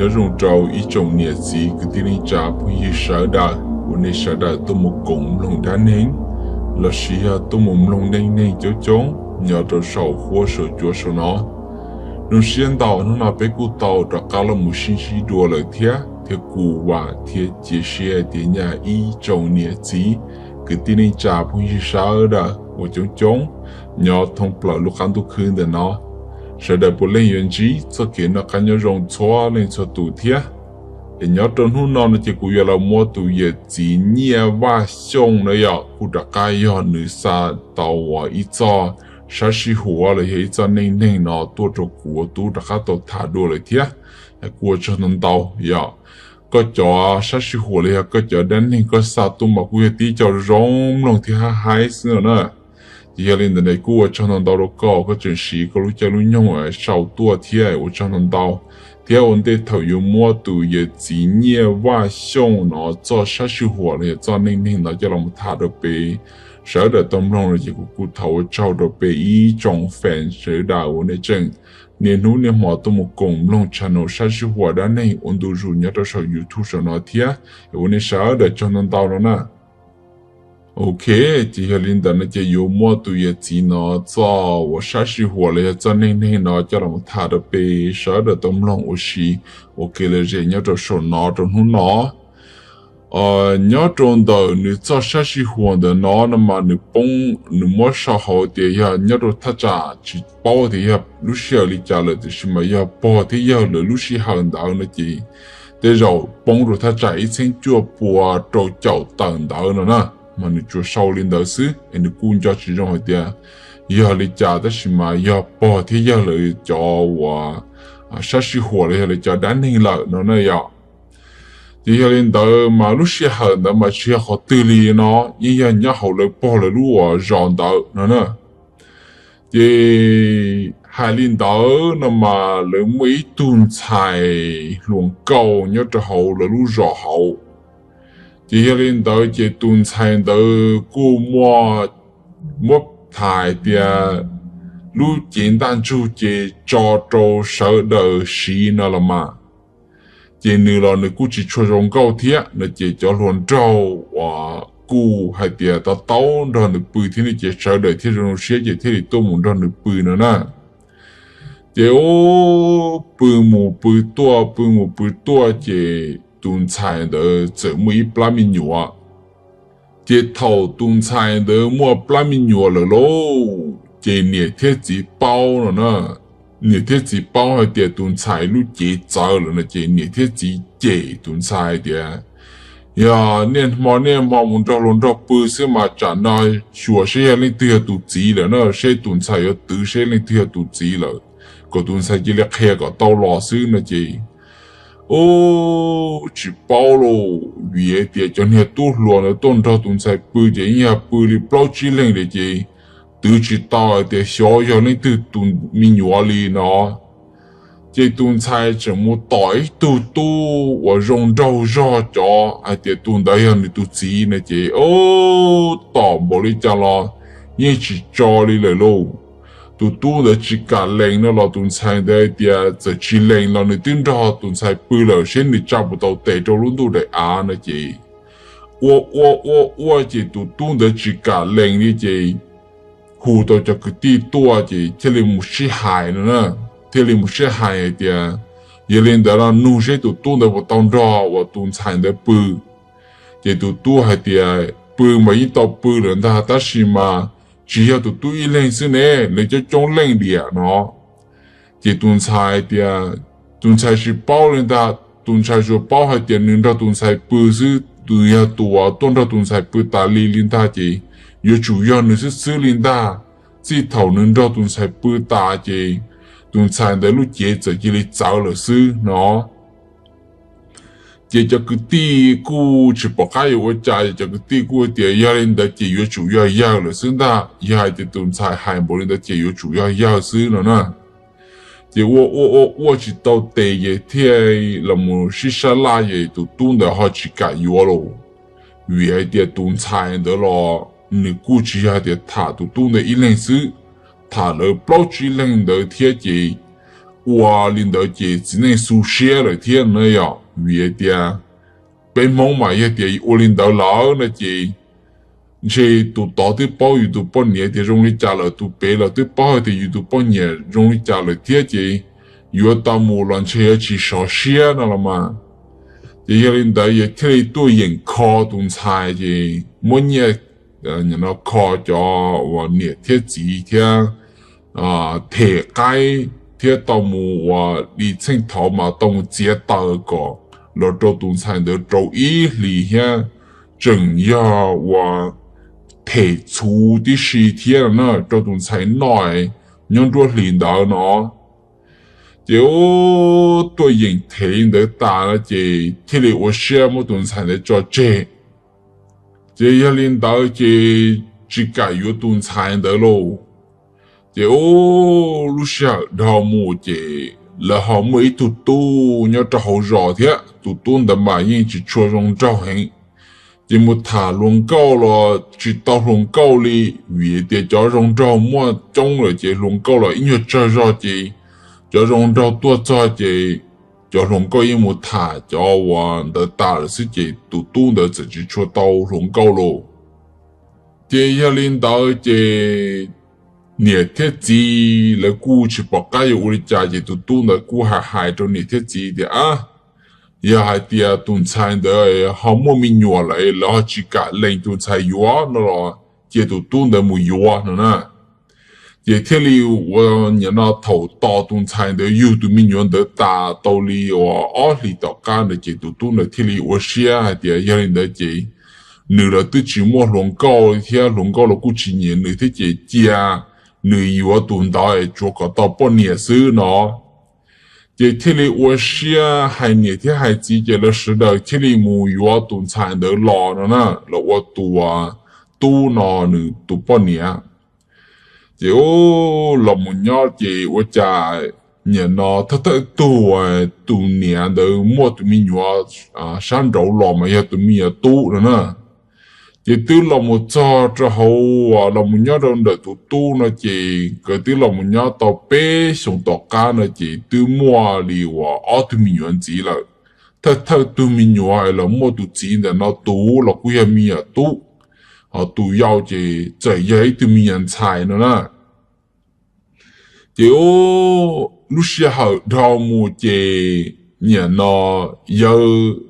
Nyob zoo rau ib tsoom niam txiv kwv tij neej tsa phooj ywg sawv daws uas nej sawv daws tuaj mus koom mloog dab neeg lossis yog tuaj mus mloog neej neeg coob coob nyob rau saum huab saum cua saum no. Zoo siab ntau hnub no peb kuj tau rov qab los mus sib ntsib dua lawm thiab, thiab kuv vam thiab cia siab tias nyaj ib tsoom niam txiv kwv tij neej tsa phooj ywg sawv daws uas coob coob nyob thoob plaws lub qab ntuj khwb ntawm no, sawv daws puav leej yuav ntsib txoj kev noj qab nyob zoo txhua leej txhua tus thiab. Es nyob rau hnub no no ces kuv yuav los muab tus yawm txiv Nyiaj Vaj Xyooj no yog kuj rov qab yog nws xa tau uas ib txoj sab sij huam los yog ib txoj neej neeg no tuaj rau kuv ua tub rov qab tau tham dua lawm thiab. Kuj ua tsaug ntau ntau yog koj cov sab sij huam los yog koj cov dab neeg koj xa tuaj mas kuj yog tib co zoo mloog thiab hab haib xwb no na. Ces yog li ntawd kuj ua tsaug ntau ntau rau koj, koj tseem siv koj lub caij lub nyoog sau tuaj thiab ua tsaug ntau ntau. Thiab ua ntej thaum yuav muab tus yawm txiv Nyiaj Vaj Xyooj no txoj sab sij huam los yog txoj neej neeg no coj los tham rau peb sawv daws tau mloog no ces kuv kuj thov ua tsaug rau peb ib tsoom fans sawv daws uas nej tseem niaj hnub niaj hmo tuaj mus koom mloog channel sab sij huam dab neeg ua ntu zus nyob rau saum YouTube saum no thiab, ua nej sawv daws tsaug ntau ntau no na. Ok, ces yog li ntawd no ces yuav muab tus yawm txiv no txoj uas sab sij huam los yog txoj neej neeg no coj los tham rau peb sawv daws tau mloog ua si ua ke lom zem nyob rau saum no rau hnub no. Nyob rau ntawm nws txoj sab sij huam ntawm no no mas nws poob, nws muab sau hauv tias yog nyob rau thaj tsam tsis paub tias yog lub sij hawm li cas lawm tiam sis mas yog pog thiab yawg lawv lub sij hawm ntawd no ces tej zaum poob rau thaj tsam ib txhiab cuaj pua rau caum tawm ntawd no na. Mas nws tsuas sau li ntawd xwb es nws kuj nco tsis zoo hais tias yog li cas tab sis mas yog pog thiab yawg lawv cov uas sab sij huam los yog lawv cov dab neeg lawm no na yom. Ces yog li ntawd mas lub sij hawm ntawd mas tsis yog qhov twg li no, yeej yog nyob hauv lawv pog lawv lub uas zos ntawd no na. Ces hais li ntawd no mas lawv muaj ib tug ntxhais hluas nkauj nyob rau hauv lawv lub zos hauv. Ces yog li ntawd ces tus ntxhais ntawd kuj muaj, muab tham tias lub cev ntaj ntsug ces tso rau sawv daws siv no los mas. Ces nws los nws kuj tsis tshua zoo nkauj thiab no ces cov hluas nraug uas kuj hais tias to taub nrog nws pw thiab no ces sawv daws thiaj zoo siab ces thiaj li tuaj mus nrog nws pw no na. Ces ub, pw mus pw tuaj pw mus pw tuaj ces tus ntxhais ntawd txawm muaj ib plab me nyuam. Ces thaum tus ntxhais ntawd muaj plab me nyuam lawm lauj, ces niam thiab txiv paub no na. Niam thiab txiv paub hais tias tus ntxhais lub cev txawv lawm no ces niam thiab txiv cem tus ntxhais tias, yog niaj hmo niaj hmo mus nrog hluas nraug pw xwb mas tsam no xyuas seb yog leej twg yog tus txiv lawm na, seb tus ntxhais yuav twv seb leej twg yog tus txiv lawm, kom tus ntxhais cia li qhia kom tau los xwb no ces ub, tsis paub lauj, vim tias cov niag tub hluas ntawd tuaj nrog tus ntxhais pw ces yeej yog pw li plaub tsib leeg li ces twv tsis tau hais tias xyov yog leej twg tus me nyuam li no. Ces tus ntxhais tseem mus tom ib tug tub uas zoo nraug zog cov hais tias tus ntawd yog nws tus txiv no ces ub, tom npaum li cas los yeej tsis tso li lawm lauj. Tus tub ntawd tsis kam lees no los tus ntxhais ntawd hais tias txawm tsis lees los nws twb nrog tus ntxhais pw lawm seb nws tsa puas tau tes rau lub ntuj daim av no ces ua ua ua ua ces tus tub ntawd tsis kam lees li ces hu tau cov kwv tij tuaj ces thiaj li mus sib hais no na. Thiaj li mus sib hais hais tias yog li ntawd los nug seb tus tub ntawd puas tau nrog uas tus ntxhais ntawd pw. Ces tus tub hais tias pw mas yeej tau pw lawm ntag tab sis mas tsis yog tus tub ib leeg xwb ne, nws coob coob leej diam no. Ces tus ntxhais tias, tus ntxhais tsis paub li ntag, tus ntxhais tsuas paub hais tias nws nrog tus ntxhais pw xwb, tus yog tus uas tuaj nrog tus ntxhais pw tas li li ntag ces yuav tsum yog nws xwb xwb li ntag. Txij thaum nws nrog tus ntxhais pw tas ces tus ntxhais ntawd lub cev txawm cia li txawv lawm xwb no. Ces cov kwv tij kuj tsis pom qab yuav ua cas, cov kwv tij kuj tias yog li ntawd ces yuav tsum yog yawg lawm xwb ntag, yog hais tias tus ntxhais hais npaum li ntawd ces yuav tsum yog yawg xwb no na. Ces ua ua ua ua tsis tau tes ces thiaj los mus sib sab laj ces tus tub ntawd ho tsis kam yuav los, vim hais tias tus ntxhais ntawd los nws kuj tsis yog hais tias tham tus tub ntawd ib leeg xwb, tham lawv plaub tsib leeg ntawd thiab ces ua li ntawd ces txiv neej xu siab lawm thiab na yom. Vim tias peb Hmoob mas yog tias ua li ntawd lawm no ces ntshe tus tod twb paub yus tus poj niam tias zoo li cas lawm, tus pem los twb paub hais tias yus tus poj niam zoo li cas lawm thiab ces yuav tau mus los ntshe yuav tsis sov siab no los mas. Ces yog li ntawd yog thiaj li tuaj yeem kho tus ntxhais ces muab nyiaj kho cov uas niam thiab txiv thiab them qaib thiab tau mus uas li txheej thaud mas tau mus txiav taws kom los rau tus ntxhais ntawd rau ib hlis thiab tseem yog uas them txhuv tib si thiab no na rau tus ntxhais noj nyob nruab hlis ntawd no. Ces ub tuaj yeem them li ntawd tas no ces thiaj li ua siab muab tus ntxhais ntawd tso tseg. Ces yog li ntawd ces tsis kam yuav tus ntxhais ntawd lauj. Ces ub lub sij hawm dhau mus ces lawv ho muaj ib tug tub nyob rau hauv zos thiab, tus tub ntawd mas yeej tsis tshua zoo nraug heev. Ces mus tham hluas nkauj los tsis tau hluas nkauj li, vim tias cov zoo nraug muaj coob lawm ces hluas nkauj los ib nyuag tsawg zog ces cov zoo nraug tuaj txog ces cov hluas nkauj yeej mus tham cov uas ntawd tas lawm xwb ces tus tub ntawd txawm tsis tshua tau hluas nkauj lauj. Ces yog li ntawd ces niam thiab txiv lawv kuj tsis pom qab yuav ua li cas ces tus tub ntawd kuj hais hais rau niam thiab txiv tias, a, yog hais tias tus ntxhais ntawd ho muaj me nyuam lawm lawv ho tsis kam lees tus ntxhais yuav no los cia tus tub ntawd mus yuav no na. Ces thiaj li ua, nim no thaum tos tus ntxhais ntawd yug tus me nyuam ntawd tas tau li uas ob hlis tom qab ntawd ces tus tub ntawd thiaj li ua siab hais tias yog li ntawd ces nws los twb tsis muaj hluas nkauj thiab hluas nkauj los kuj tsis nyiam nws thiab ces cia nws yuav tus ntawd tsuav kom tau poj niam xwb no. Ces thiaj li ua siab hais niam thiab hais txiv ces lawv sawv daws thiaj li mus yuav tus ntxhais ntawd los no na, los ua tus tub no nws tus poj niam. Ces ub los mus nyob ces ua cas nim no thawj thawj tug tus niam ntawd muaj tus me nyuam sab nraud los mas yog tus me nyuam tub no na. Ces twb los mus txog rau hauv, los mus nyob rau ntawm tus tub no ces nkawd twb los mus nyob tau peb xyoos tom qab no ces twb muaj li uas ob tug me nyuam ntxiv lawm. Thawj thawj tug me nyuam es los muaj tus txiv ntawm no tus los kuj yog me nyuam tub, ho tus yau ces txawm yog ib tug me nyuam ntxhais no na. Ces ub lub sij hawm dhau mus ces nim no yawg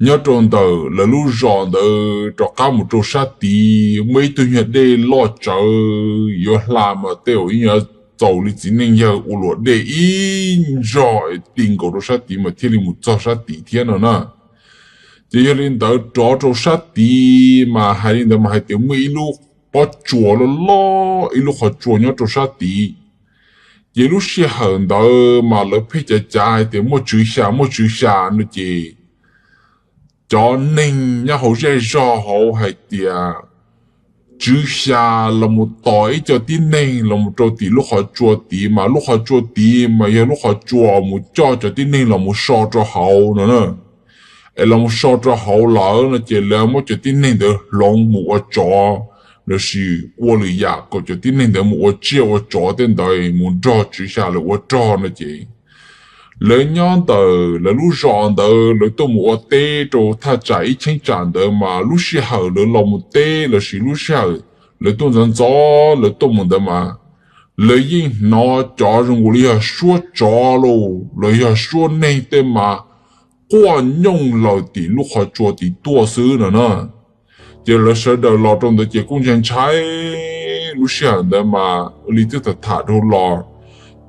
nyob rau ntawm lawv lub zos ntawd rov qab mus rau sab tid muaj ib tug nyuag dej loj tsawv yuav hla mas tej zaum yeej yuav txaus li txiv neej yawg ua luam dej ib zog es ti nkaus rau sab tid mas thiaj li mus txog sab tid thiab no na. Ces yog li ntawd rov rau sab tid mas hais li ntawd mas hais tias muaj ib lub qhov tsua loj loj, ib lub qhov tsua nyob rau sab tid. Ces lub sij hawm ntawd mas lawv pheej cav cav hais tias muaj tswv xya, muaj tswv xya no ces cov neeg nyob hauv zej zog hauv hais tias tswv xya los mus tos ib co tib neeg los mus rau tim lub qhov tsua tid mas lub qhov tsua tid mas yog lub qhov tsua mus coj cov tib neeg los mus so rau hauv no na. Es los mus so rau hauv lawm no ces lawv muab cov tib neeg ntawd hloov mus ua tsov, lossis ua lwm yam kom cov tib neeg ntawd mus ua tsiaj ua tsov tej ntawd mus nrog tswv xya lawv ua rog no ces lawv nyob ntawm lawv lub zos ntawd lawv tuaj mus ua teb rau thaj tsam ib cheeb tsam ntawd mas lub sij hawm lawv los mus teb lossis lub sij hawm lawv tuaj ntxov ntxov lawv tuaj mus ntawd mas lawv yeej hnov cov zoo nkaus li yog suab tsov los yog suab neeg tej mas quaj nyooj laws tim lub qhov tsua tim tuaj xwb no na. Ces lawv sawv daws los rau ntawd ces kuj ntshai ntshai lub sij hawm ntawd mas li twb tham tham dhau los,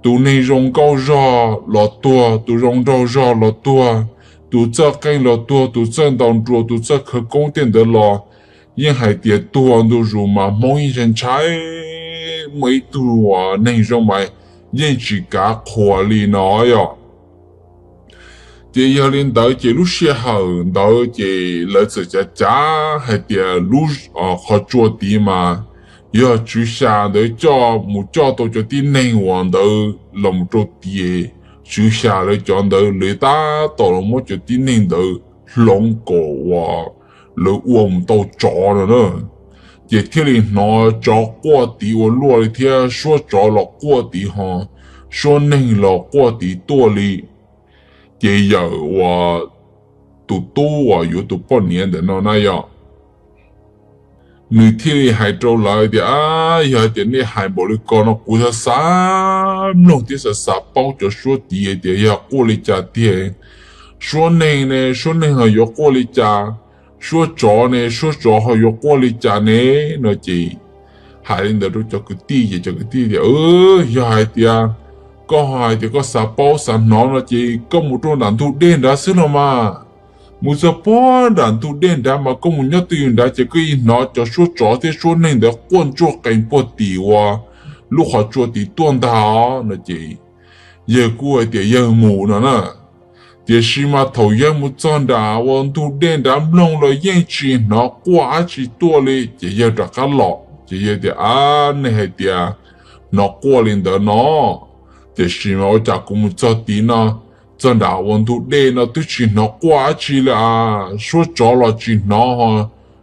tus neeg zoo nkauj zog los tuag, tus zoo nraug zog los tuag, tus txawj qeej los tuag, tus txawj ntaus nruas, tus txawj khawv koob tej ntawd los yeej hais tias tuag ntu zus mas Hmoob yeej ntshai ntshai, muaj ib tug neeg zoo mas yeej tsis kav qhuas li no yom. Ces yog li ntawd ces lub sij hawm ntawd ces lawv txawm cav cav hais tias lub qhov tsua tid mas yog tswv xya ntawd coj mus coj tau cov tib neeg uas ntawd los mus rau tid, tswv xya lawv cov ntawd lawv tab tom los muab cov tib neeg ntawd hloov kom uas lawv ua mus tau tsov no na. Ces thiaj li hnov tsov quaj tid ua luaj li thiab suab tsov los quaj tid ho suab neeg los quaj tid tuaj li. Ces yawm uas tus tub uas yuav tus poj niam ntawm no na yog, nws thiaj li hais rau lawv tias, Ab, yog hais tias nej hais npaum li ko no kuv xav xav mloog thiab xav xav paub cov suab tid tias yog quaj li cas tiag. Suab neeg ne, suab neeg ho yuav quaj li cas? Suab tsov ne, suab tsov ho yuav quaj li cas ne? No ces hais li ntawd rau cov kwv tij ces cov kwv tij tias, Yog hais tias koj ho hais tias koj xav paub xav hnov no ces koj mus rau nram ntug dej nrad xwb los mas. Mus txog puag nram ntug dej nrad mas koj mus nyob twj ywm nrad ces koj yeej hnov cov suab tsov thiab suab neeg ntawd quaj ntsuag qees puag tim uas lub qhov tsua tid tuaj ntag os. No ces yawg kuj hais tias yawg mus no na. Tiam sis mas thaum yawg mus txog nram ua ntug dej nrad mloog los yeej tsis hnov quaj dab tsi tuaj li ces yawg rov qab los ces yawg tias, Ab, nej hais tias hnov quaj li ntawd no, tiam sis mas ua cas kuv mus txog tid no, txog nram ua ntug dej no twb tsis hnov quaj dab tsi li as. Suab tsov los tsis hnov ho,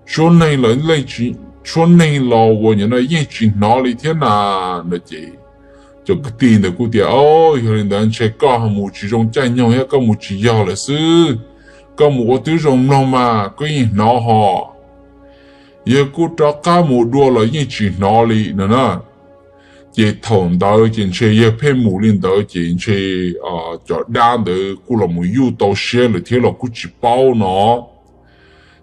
suab neeg los, suab neeg los uas nyob no yeej tsis hnov li thiab na. No ces cov kwv tij ntawd kuj tias, Yog li ntawd ntshe koj mus tsis zoo caij nyoog thiab koj mus tsis yog lawm xwb. Koj mus ua twb zoo mloog mas koj yeej hnov ho. Yawg kuj rov qab mus dua los yeej tsis hnov li no na. Ces thaum ntawd ces ntshe yawg pheej mus li ntawd ces ntshe cov dab ntawd kuj los mus yuj tau siab lawm thiab los kuj tsis paub no.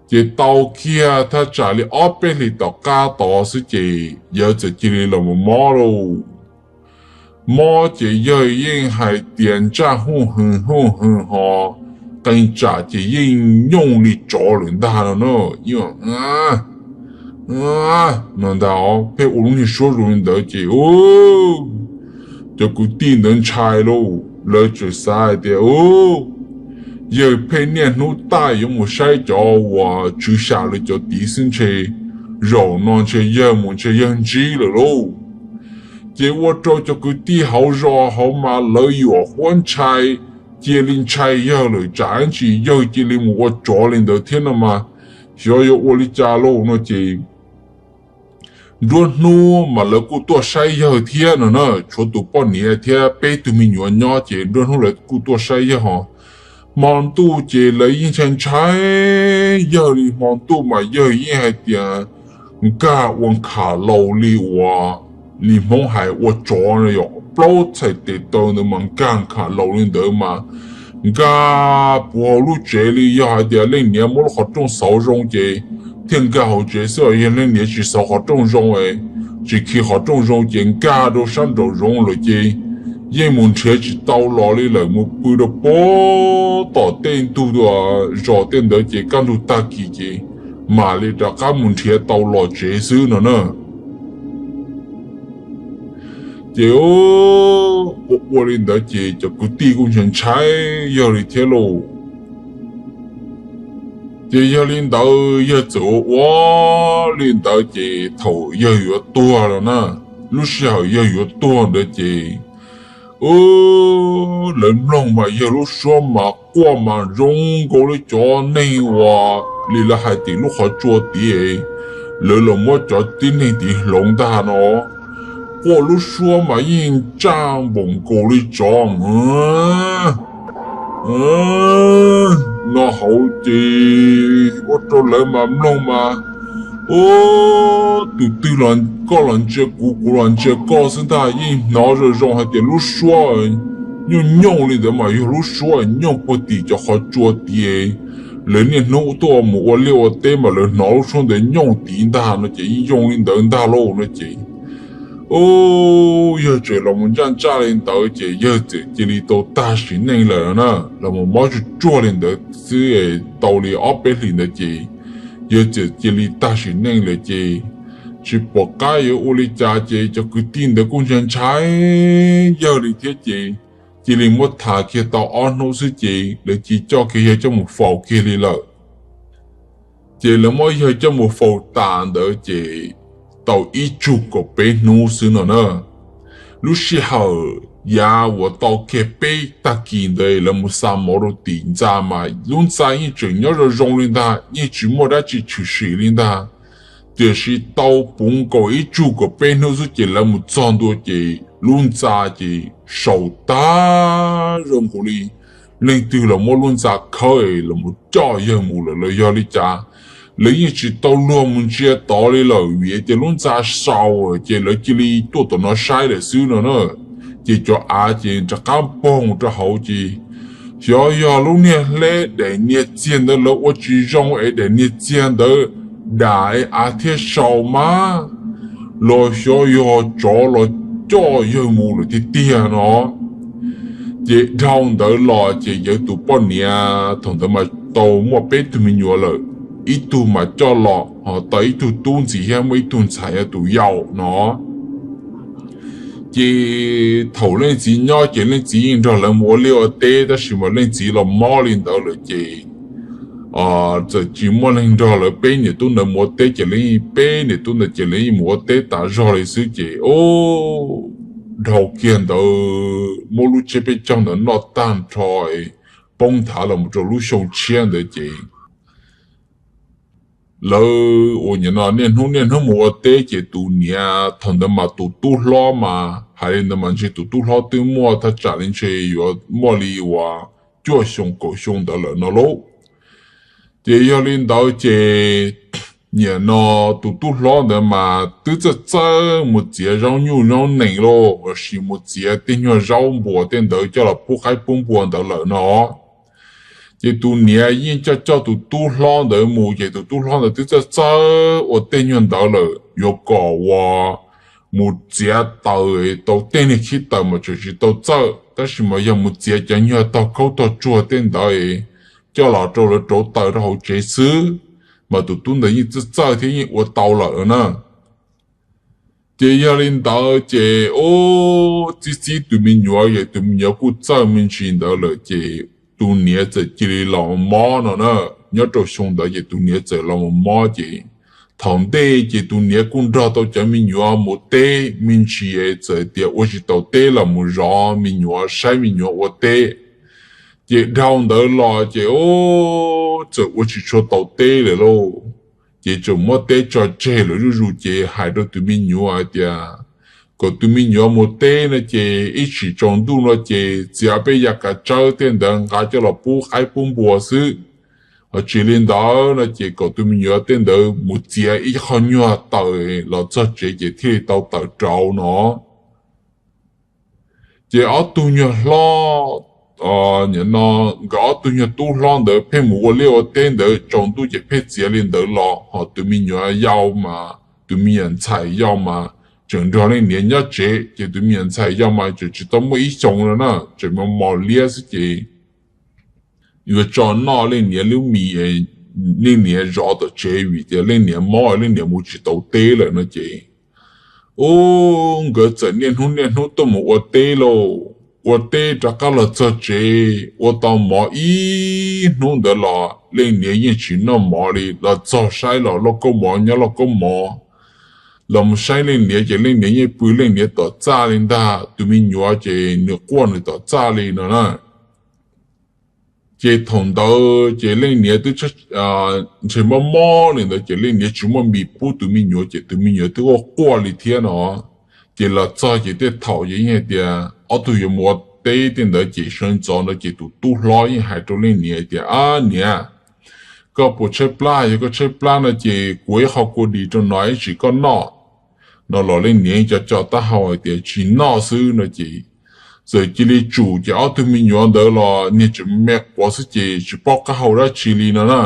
Ces tau kiag thaj tsam li ob peb hlis tom qab tod xwb ces yawg txawm cia li los mus mob lauj. Mob ces yawg yeej hais tias ntsaj huj hwv huj hwv ho, qee tsam ces yeej nyooj li tsov lawm ntag no na. No ntag, pheej ua lub niag suab zoo li ntawd ces cov kwv tij ntawd ntshai lauj, lawv txawm xav hais tias, Yawg pheej niaj hnub taij yuav mus saib cov uas tswv xya lawv cov tid xwb ntshe zaum no ntshe yawg mus ntshe yawg ntsib lawm lauj. Ces ua rau cov kwv tij hauv zos hauv mas lawv yuam huab ntshai, cia li ntshai yawg lawm, tsam ntsis yawg cia li mus ua tsov li ntawd thiab no mas xyov yuav ua li cas lauj no ces nruab hnub mas lawv kuj tuaj saib yawg thiab no na, tshuav tus poj niam thiab peb tug me nyuam nyob ces nruab hnub lawv kuj tuaj saib yawg ho. Hmo ntuj ces lawv yeej ntshai ntshai yawg li, hmo ntuj mas yawg yeej hais tias nkag ua nkham laus li uas li Hmoob hais ua tsov no yom, plaub txhais tes taw ntawd mas nkag nkham laus li ntawd mas nkag puv hauv lub tsev li. Yog hais tias leej niam muab lub qhov rooj xauv zoo ces thiaj nkag hauv tsev xwb, yog leej niam tsis xauv qhov rooj zoo, tsis khi qhov rooj zoo ces nkag rau sab nraum zoov lawm ces yeej mus nrhiav tsis tau los li lawm, mus pw rau puag tom tej ntug zos tej ntawd ces kaj ntug tag kis ces mam li rov qab mus nrhiav tau los tsev xwb no na. Ces ua ua li ntawd ces cov kwv tij kuj ntshai ntshai yawg li thiab lauj. Ces yog li ntawd yawg txawm ua ua li ntawd ces thaum yawg yuav tuag los na, lub sij hawm yawg yuav tuag ntawd ces lawv mloog mas yawg lub suab mas quaj mas zoo nkaus li cov neeg uas li lawv hais tias lub qhov tsua tid, lawv los muab cov tib neeg tid hloov ntag no. Quaj lub suab mas yeej ntsaj npaum nkaus li tsov no hauv ces ua rau lawv mas mloog mas ua tus twg los koj los ntsia kuv, kuv los ntsia koj xwb ntag. Yeej hnov zoo zoo hais tias lub suab nyooj nyooj li ntawd mas yog lub suab nyooj puag tim cov qhov tsua tid. Lawv niaj hnub tuaj mus ua liaj ua teb mas lawv hnov lub suab ntawd nyooj tid ntag no ces yeej zoo li ntawd ntag lauj no ces yawg tseem los mus ntsaj ntsaj li ntawd ces yawg txawm cia li tau tag sim neej lawm na. Los mus mob tsuj tsuag li ntawd xwb tau li ob peb hlis ntawd ces yawg txawm cia li tag sim neej lawm ces tsis pom qab yuav ua li cas ces cov kwv tij ntawd kuj ntshai ntshai yawg li thiab ces cia li muab tham kiag tau ob hnub xwb ces lawv cia li coj kiag yawg coj mus faus kiag li lawm. Ces lawv muab yawg coj mus faus tas ntawd ces tau ib tsug kaum peb hnub xwb no na. Lub sij hawm yav uas tau kiag peb tag kis ntawd lawv mus xa mov rau tim ntxa mas lub ntxa yeej tseem nyob zoo zoo li ntag, yeej tsis muaj dab tsi tshwm sim li ntag. Tiam sis tau puv nkaus ib tsug kaum peb hnub xwb ces lawv mus txog ntua ces lub ntxa ces sau tag zoo nkaus li leej twg los muab lub ntxa khawb los mus coj yawg mus lawm los yog li cas. Lawv yeej tsis tau luag mus ntsia tod li lawm vim tias lub ntxa sau ces lawv cia li tuaj tom no saib lawm xwb no na. Ces cov av ces rov qab poog rau hauv ces xyov yog lub niag hleb daim niag txiag ntawd lawv ua tsis zoo es daim niag txiag ntawd dam es av thiaj sau mas, los xyov yog tsov los coj yawg mus lawm tiag tiag no. Ces dhau ntawd los ces yawg tus poj niam thaum ntawd mas tau muaj peb tug me nyuam lawm, ib tug mas coj los ho tau ib tug tub ntxiv thiab muaj ib tug ntxhais yog tus yau no. Ces thaum leej txiv nyob ces leej txiv yeej nrog lawv mus ua liaj ua teb tab sis mas leej txiv los mob li ntawd lawm ces txawm tsis muaj neeg nrog lawv peb niam tub ntawd mus ua teb ces lawv yeej peb niam tub ntawd ces lawv yeej mus ua teb tas zog li xwb ces o, dhau kiag ntawd muab lub tsiab peb caug ntawd noj tag nrho, poob nthav los mus rau lub xyoo tshiab ntawd ces lawv ua nim no niaj hnub niaj hnub mus ua teb ces tus niam thaum ntawd mas tus tub hlob mas hais li ntawd mas ntshe tus tub hlob twb muaj thaj tsam li ntshe yuav muaj li uas cuaj xyoo kaum xyoo ntawd lawm no lauj. Ces yog li ntawd ces nim no tus tub hlob ntawd mas twb txawj txawj mus txiav zaub nyuj zaub nees lauj, los sis mus txiav tej nyuag zaub npua tej ntawd coj los pub qaib pub npua ntawd lawm no. Ces tus niam yeej coj coj tus tub hlob ntawd mus ces tus tub hlob ntawd twb txawj txawj ua tej nyuag ntawd lawm, yuav kom uas mus txiav taws tau tej niag khib taws mas tseem tsis tau txawj, tab sis mas yog mus txiav cov nyuag tog khaub tog tsuag tej ntawd coj los rau lawv rauv taws rau hauv tsev xwb, mas tus tub ntawd yeej txawj txawj thiab yeej ua tau lawm na. Ces yog li ntawd ces ub, txib txib tus me nyuam, yog tus me nyuam kuj txawj me ntsis ntawd lawm ces tus niam txawm cia li los mob no na. Nyob rau xyoo ntawd ces tus niam txawm los mus mob ces thaum ntej ces tus niam kuj nrog tau cov me nyuam mus teb me ntsis, txawm tias ua tsis tau teb los mus zov me nyuam saib me nyuam ua teb. Ces dhau ntawd los ces ub, txawm ua tsis tshua tau teb lawm lauj. Ces txawm muab teb tso tseg lawm zuj zus ces hais rau tus me nyuam hais tias kom tus me nyuam mus teb no ces ib tsam tsaus ntuj no ces txiav peb yav kav tsawb tej ntawd nqa coj los pub qaib pub npua xwb. Ho tsis li ntawd no ces kom tus me nyuam tej ntawd mus txiav ib qho nyuag taws los txog tsev ces thiaj li tau taws rauv no. Ces ob tug nyuag hlob, nim no nkawd ob tug nyuag tub hlob ntawd pheej mus ua liaj ua teb ntawd tsaus ntuj ces pheej txiav li ntawd los, ho tus me nyuam yau mas, tus me nyuam ntxhais yau mas tseem nrog leej niam nyob tsev, ces tus me nyuam ntxhais yau mas tseem tsis tau muaj ib xyoos no na, tseem mos mos liab xwb ces yuav tso noj leej niam lub mis, leej niam zov tom tsev vim tias leej niam mob leej niam mus tsis tau teb lawm no ces ub, nkawd txawm niaj hnub niaj hnub tuaj mus ua teb lauj. Ua teb rov qab los txog tsev ua tau mov ib hnub ntawd los leej niam yeej tsis noj mov li, los txog saib los lauj kaub mov nyob lauj kaub mov. Los mus saib leej niam ces leej niam yeej pw leej niam tom txaj li ntag, tus me nyuam ces nws quaj nws tom txaj li no na. Ces thaum ntawd ces leej niam twb ntshe mob mob li ntawd ces leej niam tsis muaj mis pub tus me nyuam ces tus me nyuam twb quaj quaj li thiab no. Ces los txog ces tej thaum ces yeej hais tias ob tug yuav mus ua teb tej ntawd ces sawv ntxov ntawd ces tus tub hlob yeej hais rau leej niam tias, Ab niam, koj puas tshaib plab? Yog koj tshaib plab no ces kuv ib qho kua dis rau no ib tsam koj noj. No los leej niam co co taub hau hais tias, Tsis noj xwb no ces txawm cia li tsum ces ob tug me nyuam ntawd los niag tseem me quav xwb ces tsis paub qab hau dab tsi li no na.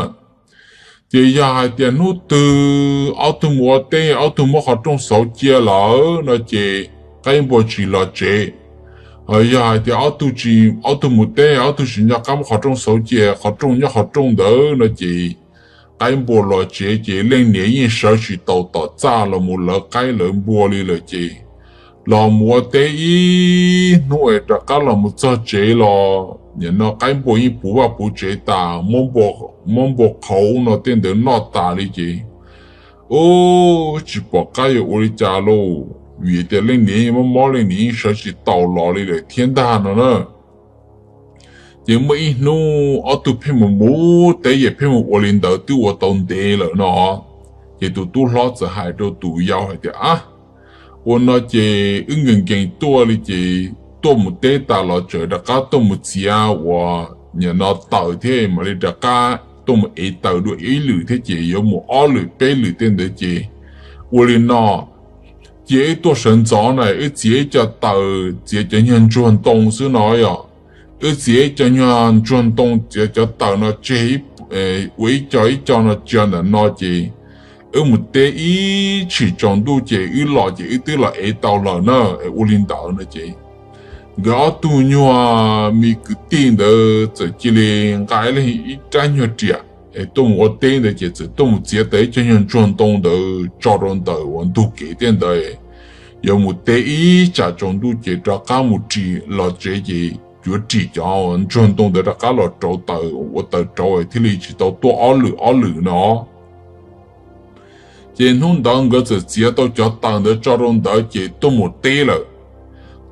Ces yog hais tias hnub twg ob tug mus ua teb ob tug muab qhov rooj xauv cia lawm no ces qaib npua tsis los tsev. Yog hais tias ob tug tsis, ob tug mus teb ob tug tsis nco qab muab qhov rooj xauv cia, qhov rooj nyob qhov rooj ntawd no ces qaib npua los tsev ces leej niam yeej sawv tsis tau tom txaj los mus lawv qaib lawv npua li lawm ces los mus ua teb ib hnub es rov qab los mus txog tsev los nim no qaib npua yeej puv vaj puv tsev tas, muab npua qhauv no tej ntawd noj tas li ces ub, tsis pom qab yuav ua li cas lauj, vim tias leej niam yeej mob mob leej niam yeej sawv tsis taus los li lawm thiab ntag no na. Ces muaj ib hnub ob tug pheej mus mus teb es pheej mus ua li ntawd twb ua tau ntev lawm no. Ces tus tub hlob txawm hais rau tus yau hais tias, Ab, Ua no ces wb nkees nkees tuaj li ces tuaj mus teb tas los tseem rov qab tuaj mus txiav uas nim no taws thiab mam li rov qab tuaj mus ev taws dua ib lwm thiab ces yuav mus ob lwm peb lwm tej ntawd ces ua li no, cia wb tuaj sawv ntxov na wb txiav ib co taws txiav cov nyuag ntsuag ntoo xwb no yom. Wb txiav ib co nyuag ntsuag ntoo txiav cov taws no tseg ua ib co ib co no tso ntawm no ces wb mus teb ib tshim tsaus ntuj ces wb los ces wb twb los ev tau lawm na. Ua li ntawd no ces nkawd ob tug nyuag me kwv tij ntawd txawm cia li nqa ib leeg ib rab nyuag riam es tuaj mus ua teb ntawd ces txawm tuaj mus txiav tau ib co nyuag ntsuag ntoo ntawd tso rau ntawm uas ntug kev tej ntawd, yuav mus teb ib tsam tsaus ntuj ces rov qab mus ris los tsev ces yuav ris cov ntsuag ntoo ntawd rov qab los rauv taws ua taws rauv thiaj li tsis tau tuaj ob lwm ob lwm no. Ces hnub ntawd nkawd txawm txiav tau cov taws ntawd tso rau ntawd ces tuaj mus teb lawm.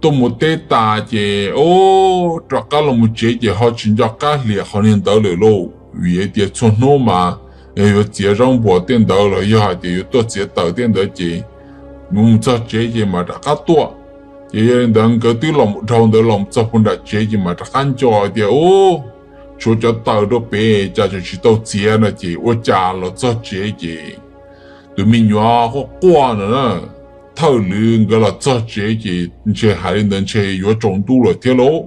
Tuaj mus teb tas ces rov qab los mus tsev ces ho tsis nco qab hlias qhov niag ntawd lawm lauj, vim hais tias txhua hnub mas yog yuav txiav zaub npuas tej ntawd los yog hais tias yuav tuaj txiav taws tej ntawd ces mus txog tsev ces mam rov qab tuaj. Ces yog li ntawd nkawd twb los mus dhau ntawd los txog puag nram tsev ces mam rov qab nco tias, Ub, tshuav cov taws rau pem cas tseem tsis tau txiav no ces ua cas los txog tsev ces tus me nyuam quaj quaj no na. Thawj lwm nkawd los txog tsev ces ntshe hais li ntawd ntshe yuav tsaus ntuj lawm thiab lauj.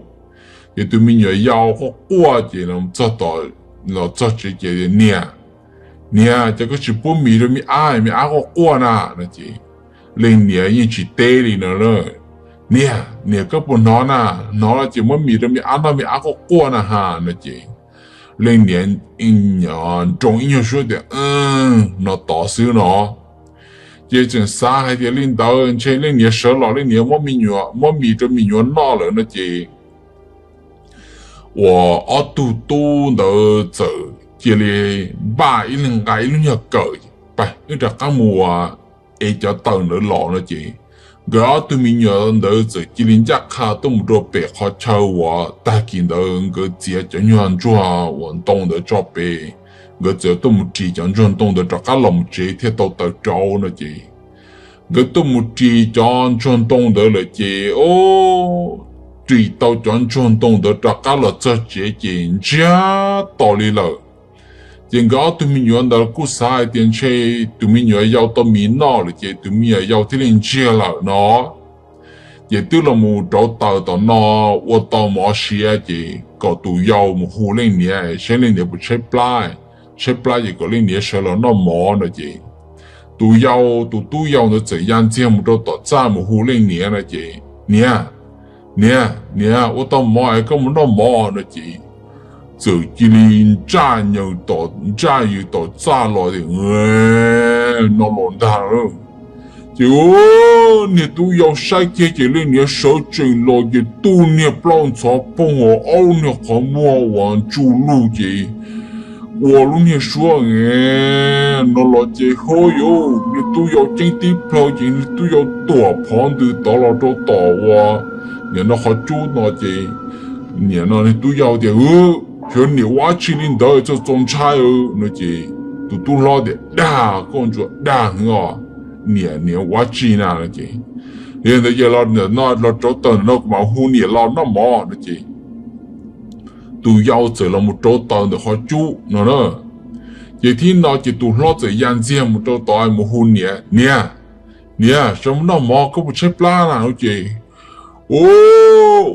Ces tus me nyuam yaus quaj quaj ces txog, los txog tsev ces, Niam, niam, cas koj tsis pub mis rau me ab, me ab quaj quaj na? No ces leej niam yeej tsis teb li no. Niam, niam, koj puas hnov na? Hnov no ces muab mis rau me ab noj, me ab quaj quaj na ha no ces leej niam nroo ib nyuag suab tias, No tod xwb no. Ces tseem xav hais tias li ntawd ntshe leej niam sawv los leej niam muab mis rau me nyuam noj lawm no ces uas ob tug tub ntawd txawm cia li npaj ib leeg nqa ib lub nyuag kawm, Pab wb rov qab mus es cov taws ntawd los no ces nkawd ob tug me nyuam ntawd txawm cia li ncaj qha tuaj mus rau pem qhov chaw uas tag kis ntawd nkawd txiav cov nyuag ntsuag uas ntoo ntawd tso pem, nkawd txawm tuaj mus ris cov ntsuag ntoo ntawd rov qab los mus tsev thiaj tau taws rauv no ces nkawd tuaj mus ris cov ntsuag ntoo ntawd lawm ces, o, ris tau cov ntsuag ntoo ntawd rov qab los txog tsev ces ntsiag to li lawm. Ces nkawd ob tug me nyuam ntawd kuj xav hais tias ntshe tus me nyuam yaus tau mis noj lawm ces tus me nyuam yaus thiaj li ntsiag lawm no. Ces twb los mus rauv taws tom no ua tau mov siav ces kom tus yau mus hu leej niam saib leej niam puas tshaib plab, tshaib plab ces kom leej niam sawv los noj mov no ces tus yau, tus tub yau ntawd txawm ya ntxiag mus rau tom txaj mus hu leej niam no ces, Niam, niam, niam, ua tau mov es koj mus noj mov no ces txawm cia li ntsaj nyaws tom, ntsaj yaws tom txaj los tias, No los ntag. Ces niag tub yau saib kiag ces leej niam sawv tsees los ces tu niag plaub ntxhov poog uas aub niag qhov muag uas ntsu lug ces ua lub niag suab no los ces, Hub, yus niag tub yau ceeb tib plhaw ces niag tub yau tuam phov ntws tod los rau tom uas nim no qhov cub no ces nim no niag tub yau tias, Xyov niam ua dab tsi li ntawd txaus txaus ntshai no ces tus tub hlob tias, Dag, koj ntsuas dag heev os, niam, niam ua dab tsi na no ces, Yog ntawd ces los rauv taws ntawm no kuv mam hu niam los noj mov no ces tus yau txawm los mus rauv taws ntawm qhov cub no na. Ces thib no ces tus hlob txawm ya ntxiag mus rau tod mus hu niam, Niam, niam, sawv mus noj mov, koj puas tshaib plab na no ces, o,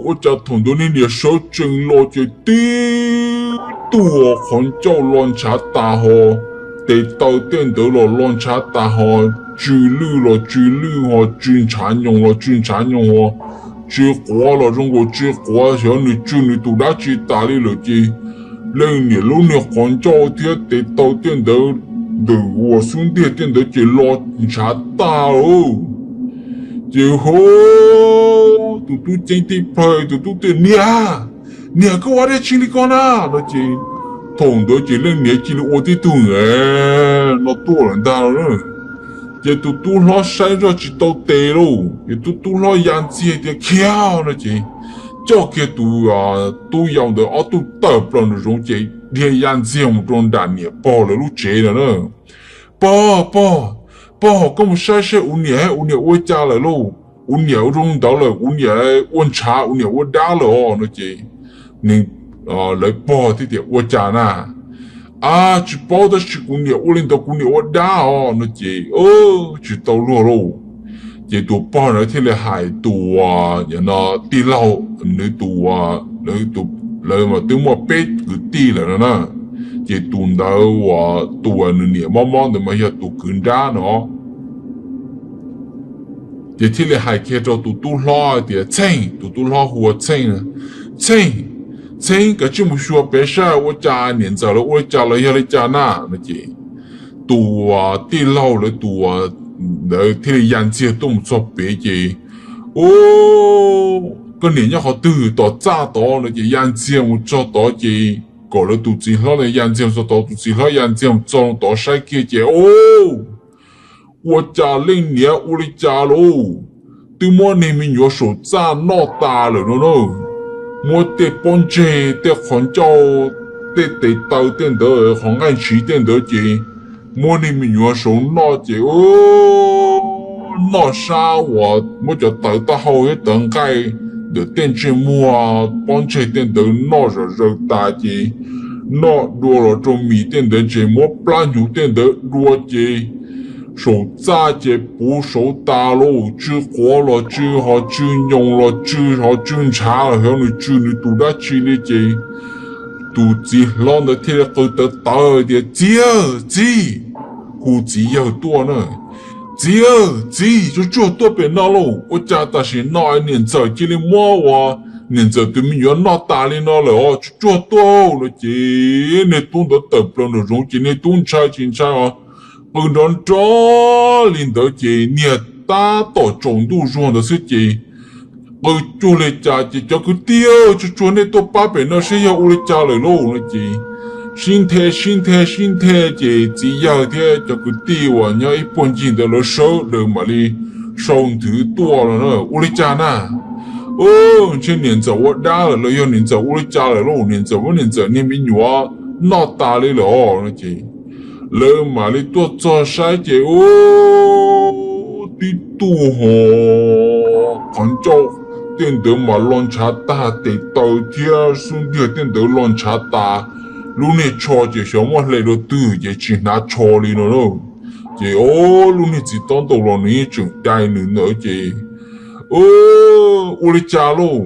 ua cas thaum ntawd niag niam sawv tsees los ces tib tug qhov ncauj los ntshav tas ho, tes taw tej ntawd los los ntshav tas ho, tsw lwj los tsw lwj ho, tsw ntshav nyoos los tsw ntshav nyoos ho, tsw quav los zoo nkaus tsw quav, xyov nws tsw nws tus dab tsi tas li lawm ces leej niam lub niag qhov ncauj thiab tes taw tej ntawd ntawm uas xub ntiag tej ntawd ces los ntshav tag lawm. Ces ho tus tub ceeb tib plhaw tus tub tias, Niam, niam, koj ua dab tsi li ko na no ces thaum ntawd ces leej niam cia li ua tib tug nqe no tuaj lawm ntag. Ces tus tub hlob saib zoj tsis tau tes lauj, ces tus tub hlob ya ntxiag tias, Khiav no ces coj kiag tus tub yau ntawd ob tug tawm plaws nraum zoov ces dhia ya ntxiag mus rau nram niam pog lawv lub tsev no na. Pog, pog, Pog, koj mus saib saib kuv niam, kuv niam ua cas lawm lauj? Kuv niam ua zoo ntawd lawm, kuv niam ua ntshav, kuv niam ua dab lawm os no ces nws, lawv pog thiaj tias ua cas na? Ab, tsis paub tab sis kuv niam ua li ntawd, kuv niam ua dab os no ces tsis tau luag lauj. Ces tus pog ntawd thiaj li hais tus tij laug, nws tus, lawv mas twb muaj peb kwv tij lawm no na. Ces tus ntawd uas tus uas nws niam mob mob ntawd mas yog tus kwv nrab no. Ces thiaj li hais kiag rau tus tub hlob tias, Txheej, tus tub hlob hu ua Txheej, Txheej, Txheej, kav tsij mus xyuas pem saib ua cas niam ntxawm lawv ua li cas los yog li cas na no ces tus tij laug lawv tus ntawd thiaj li ya ntxiag tuaj mus txog pem ces, U, koj niam nyob qhov twg? Tom txaj tod no ces ya ntxiag mus txog tod ces kom lawv tus txiv hlob ntawd ya ntxiag mus txog tod, tus txiv hlob ya ntxiag mus txog tod saib kiag ces, U, ua cas leej niam ua li cas lauj? Twb muab niag me nyuam saum txaj noj tas lawm no na. Muab tej pob ntseg, tej qhov ncauj, tej tes taw tej ntawd, qhov nqaij ntshiv tej ntawd ces muab niag me nyuam saum noj ces, u, noj sab uas muab cov tawv taub hau thiab tawv nqaij ntawm tej ntsej muag pob ntseg tej ntawd noj zom zaws tas ces noj dua los rau mis tej ntawd ces muab plab hnyuv tej ntawd dua ces saum txaj ces puv saud tas lauj, tsw quav los tsw, ho tsw nyoos los tsw, ho tsw ntshav los xyov nws tsw nws tus dab tsi li ces tus txiv hlob ntawd thiaj li qw tawv tawv tias, Txiv, txiv! Hu txiv yawg tuaj na. Txiv, txiv, tsuag tsuag tuaj pem no lauj, ua cas tam sim no niam ntxawm cia li muab uas niam ntxawm tus me nyuam noj tas li no lawm os, tsuag tsuag tuaj no ces niag tub ntawd tawm plaws nraum zoov ces niag tub ntshai tsis ntshai os, qw nrov nrov li ntawd ces niag tab tom tsaus ntuj zuag ntawd xwb ces qw cuag li cas ces, Cov kwv tij, tsuag tsuag nej tuaj pab pem no seb yog ua li cas lawm lauj no ces sib nthe sib nthe sib nthe ces txiv yawg thiab cov kwv tij uas nyob ib puag ncig ntawd lawv sawv daws mam li sau nthwv tuaj los na. Ua li cas na? Ntshe niam ntxawm ua dab lawm los yog niam ntxawm ua li cas lawm lauj, niam ntxawm muab niam ntxawm niag me nyuam noj tas li lawm os no ces lawv mam li tuaj txog saib ces, u, tib tug ho qhov ncauj tej ntawd mas los ntshav tag, tes taw thiab xub ntiag tej ntawd los ntshav tas, lub niag tsho ces xyov muab hle rau twg ces tsis hnav tsho li no lauj. Ces o, lub niag txiv tob ntoo los nws yeej tseem dai nws ntawd ces, u, ua li cas lauj?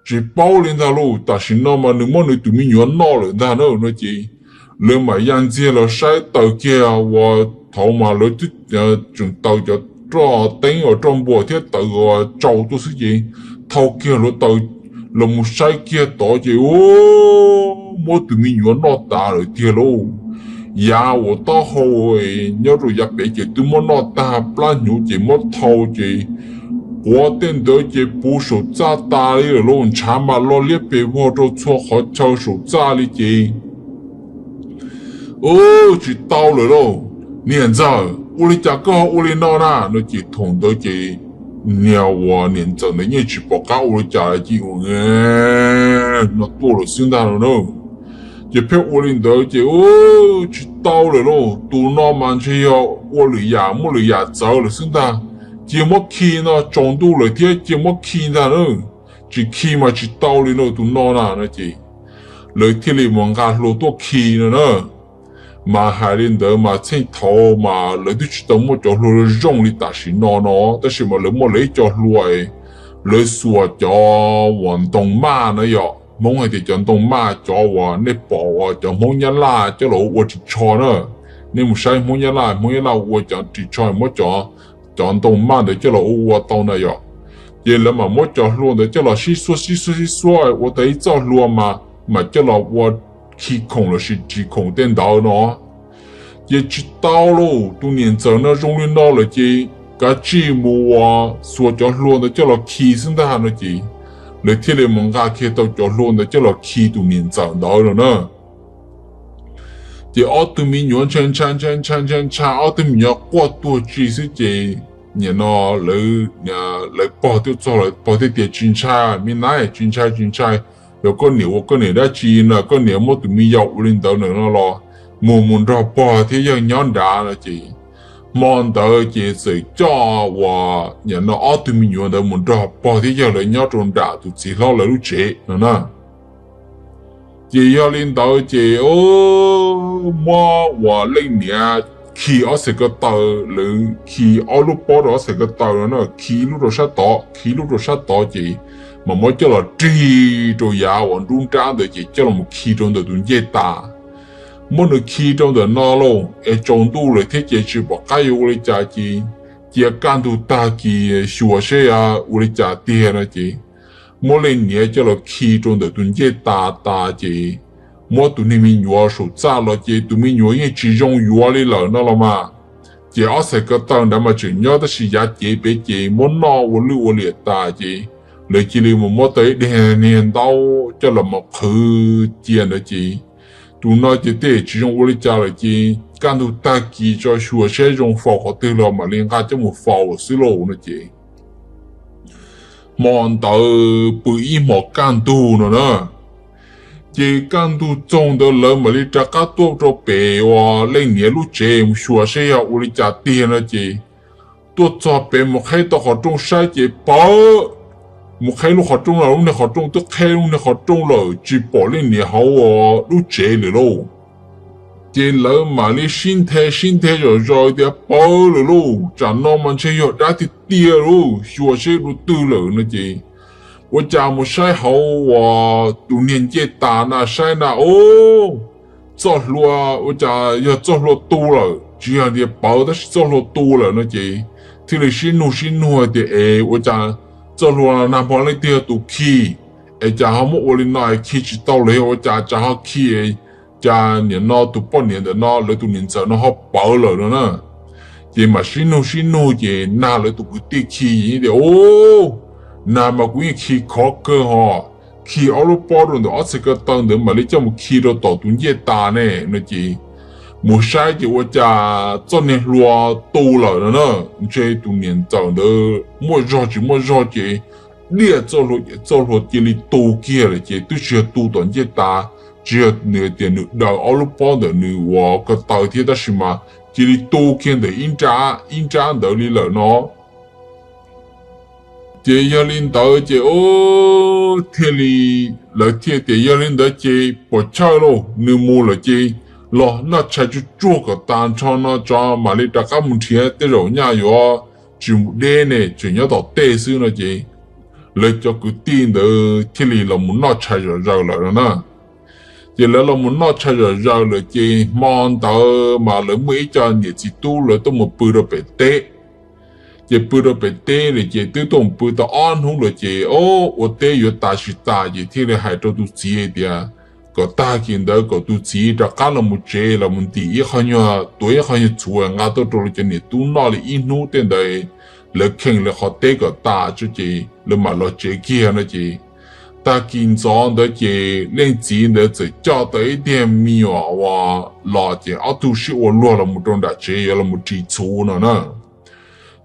Tsis paub li ntag lauj, tam sim no mas nws muab nws tus me nyuam noj lawm ntag na no ces lawv mam ya ntxiag los saib taws kiag uas thaum mas lawv twb tseem taws cov roj teeb uas roj npua thiab taws uas tsau tuaj xwb ces thau kiag hluav taws los mus saib kiag tod ces, u, muab tus me nyuam noj tas lawm tiag lauj. Yav uas taub hau nyob rau yav pem ces twb muab noj tag, plab hnyuv ces muab thau ces quav tej ntawd ces puv saum txaj tas li lawm lauj, ntshav mas lo liab pes vog rau txhua qhov chaw saum txaj li ces, u, tsis tau lawm lauj, niam ntxawm, ua li cas koj ua li no na no ces thaum ntawd ces niag uas niam ntxawm ntawd yeej tsis pom qab ua li cas ces no tuaj lawm xwb ntag no na. Ces pheej ua li ntawd ces, u, tsis tau lawm lauj, tus no mas ntshe yog ua lwm yam muaj lwm yam txawv lawm xwb ntag. Cia muab khi no, tsaus ntuj lawm thiab cia muab khi ntag na, tsis khi mas tsis tau li no tus no na no ces lawv thiaj li mus nqa hlua tuaj khi no na. Mas hais li ntawd mas txheej thaud mas lawv twb tsis tau muaj cov hlua zoo li tam sim no no, tab sis mas lawv muaj lawv ib co hlua, lawv xuas cov uas ntoo maj na yom, Hmoob hais tias cov ntoo maj, cov uas nej pom uas cov Hmoob Nyab Laj coj los ua ris tsho na. Nej mus saib Hmoob Nyab Laj, Hmoob Nyab Laj ua cov ris tsho muab cov, cov ntoo maj ntawd coj los ua ua tau na yom. Ces lawv mam muab cov hlua ntawd coj los sib xuab sib xuab sib xuab ua tau ib txoj hlua mas mam coj los ua khi khoom lossis ris khoom tej ntawd no. Ces tsis tau lauj, tus niam ntxawm no zoo li no lawm ces kav tsij mus uas xuas cov hlua ntawd coj los khi xwb ntag no ces lawv thiaj li mus nqa kiag tau cov hlua ntawd coj los khi tus niam ntxawm ntawd no na. Ces ob tug me nyuam ntshai ntshai ntshai ntshai ntshai ntshai, ob tug me nyuam quaj tuag tsi xwb ces nim no lawv, lawv pog twb txog, lawv pog thiaj tias, Tsis ntshai me nab, tsis ntshai tsis ntshai. Yog koj niam ua koj niam dab tsi no, koj niam muab tus me yau ua li ntawd no los mus mus nrog pog thiab yawg nyob nrad no ces Hmo ntawd ces txawm coj uas nim no ob tug me nyuam ntawd mus nrog pog thiab yawg lawv nyob rau nram tus txiv hlob lawv lub tsev no na. Ces yog li ntawd ces muab uas leej niam khi ob txhais ko taw, lawv khi ob lub pob rau ob txhais ko taw no na, khi ib lub rau sab tod, khi ib lub rau sab tod ces mas muab coj los rig rau yav uas nruab nrab ntawd ces coj los khi rau ntawm tus ncej tas. Muab nws khi rau ntawm no lauj, es tsaus ntuj lawm thiab ces tsis pom qab yuav ua li cas ces cia kaj ntug tag kis xyuas seb ua li cas tiag no ces muab leej niam coj los khi rau ntawm tus ncej tas tas ces muab tus niag me nyuam saum txaj los ces tus me nyuam yeej tsis zoo yuav li lawm no los mas. Ces ob txhais ko taw nrad mas tseem nyob tab sis yav cev pem ces muab noj ua lwj ua liam tas ces lawv cia li mus muab tau ib daim niag ntaub coj los mus qhwv cia ntawd ces tus no ces tej tsis zoo ua li cas lawm ces kaj ntug tag kis tso xyuas seb zoo faus qhov twg los mam li nqa coj mus faus xwb lauj no ces hmo ntawd pw ib hmos kaj ntug no na. Ces kaj ntug txoog ntawd lawv mam li rov qab tuaj rau pem uas leej niam lub tsev mus xyuas seb yog ua li cas tiag no ces tuaj txog pem mus qheb tau qhov rooj saib ces pawv, mus qheb lub qhov rooj los lub niag qhov rooj twb qheb lub niag qhov rooj lawm tsis pom leej niam hauv lub tsev lawm lauj. Ces lawv mam li sib nthe sib nthe zom zaws tias pawv lawm lauj, tsam no mas ntshe yog dab tiag tiag lauj, xyuas seb dua twg lawm no ces ua cas mus saib hauv uas tus niag ncej tas na saib na o, txoj hlua ua cas yog txoj hlua tu lawm, tsis yog tias pawv tab sis txoj hlua tu lawm no ces thiaj li sib nug sib nug tias es ua cas txoj hlua nag hmo leej twg yog tus khi es cas ho muab ua li no es khi tsis tau los yog ua cas tsam ho khi, cas nim no tus poj niam ntawm no lawv tus niam ntxawm no ho pawv lawm no na. Ces mam sib nug sib nug ces nag lawv tus kwv tij khi tias u, nag mas kuv yeej khi khov kawg ho, khi ob lub pob rau ntawm ob txhais ko taw ntawd mam li coj mus khi rau tom tus ncej tas ne no ces mus saib ces ua cas txoj niag hlua tu lawm no na. Ntshe tus niam ntxawm ntawd muaj zog tsis muaj zog ces diaj txoj hlua ces txoj hlua cia li tu kiag lawm ces twb tsis yog tu tom ncej tas, tsis yog nws tias nws daws ob lub pob ntawm nws uas ko taw thiab tab sis mas cia li tu kiag ntawm ib nrab ib nrab ntawd li lawm no. Ces yog li ntawd ces thiaj li, lawv thiaj tias yog li ntawd ces pom chaw lauj, nws mus lawm ces los noj tshais tsuag tsuag kom tas nrho no tso mam li rov qab mus nrhiav, tej zaum nyaj yuav tsis mus deb ne, tseem nyob tom tej xwb no ces lawv cov kwv tij ntawd thiaj li los mus noj tshais zom zaws lawm no na. Ces lawv los mus noj tshais zom zaws lawm ces hmo ntawd mas lawv muaj ib co niam txiv tub lawv tuaj mus pw rau pem teb. Ces pw rau pem teb lawm ces twb tuaj mus pw tau ob hnub lawm ces o, ua teb yuav tas tsis tas ces thiaj li hais rau tus txiv hais tias kom tag kis ntawd kom tus txiv rov qab los mus tsev los mus ntim ib qho nyuag, tuav ib qho nyuag txhuv nqa tuaj rau lawv cov niam tub noj li ib hnub tej ntawd, lawv kheej lawv qhov teb kom tas tso ces lawv mam los tsev kiag no ces tag kis ntxov ntawd ces leej txiv ntawd txawm coj tau ib tiag me nyuam uas los ces ob tug sib ua luag los mus rau nram tsev yuav los mus ris txhuv no na.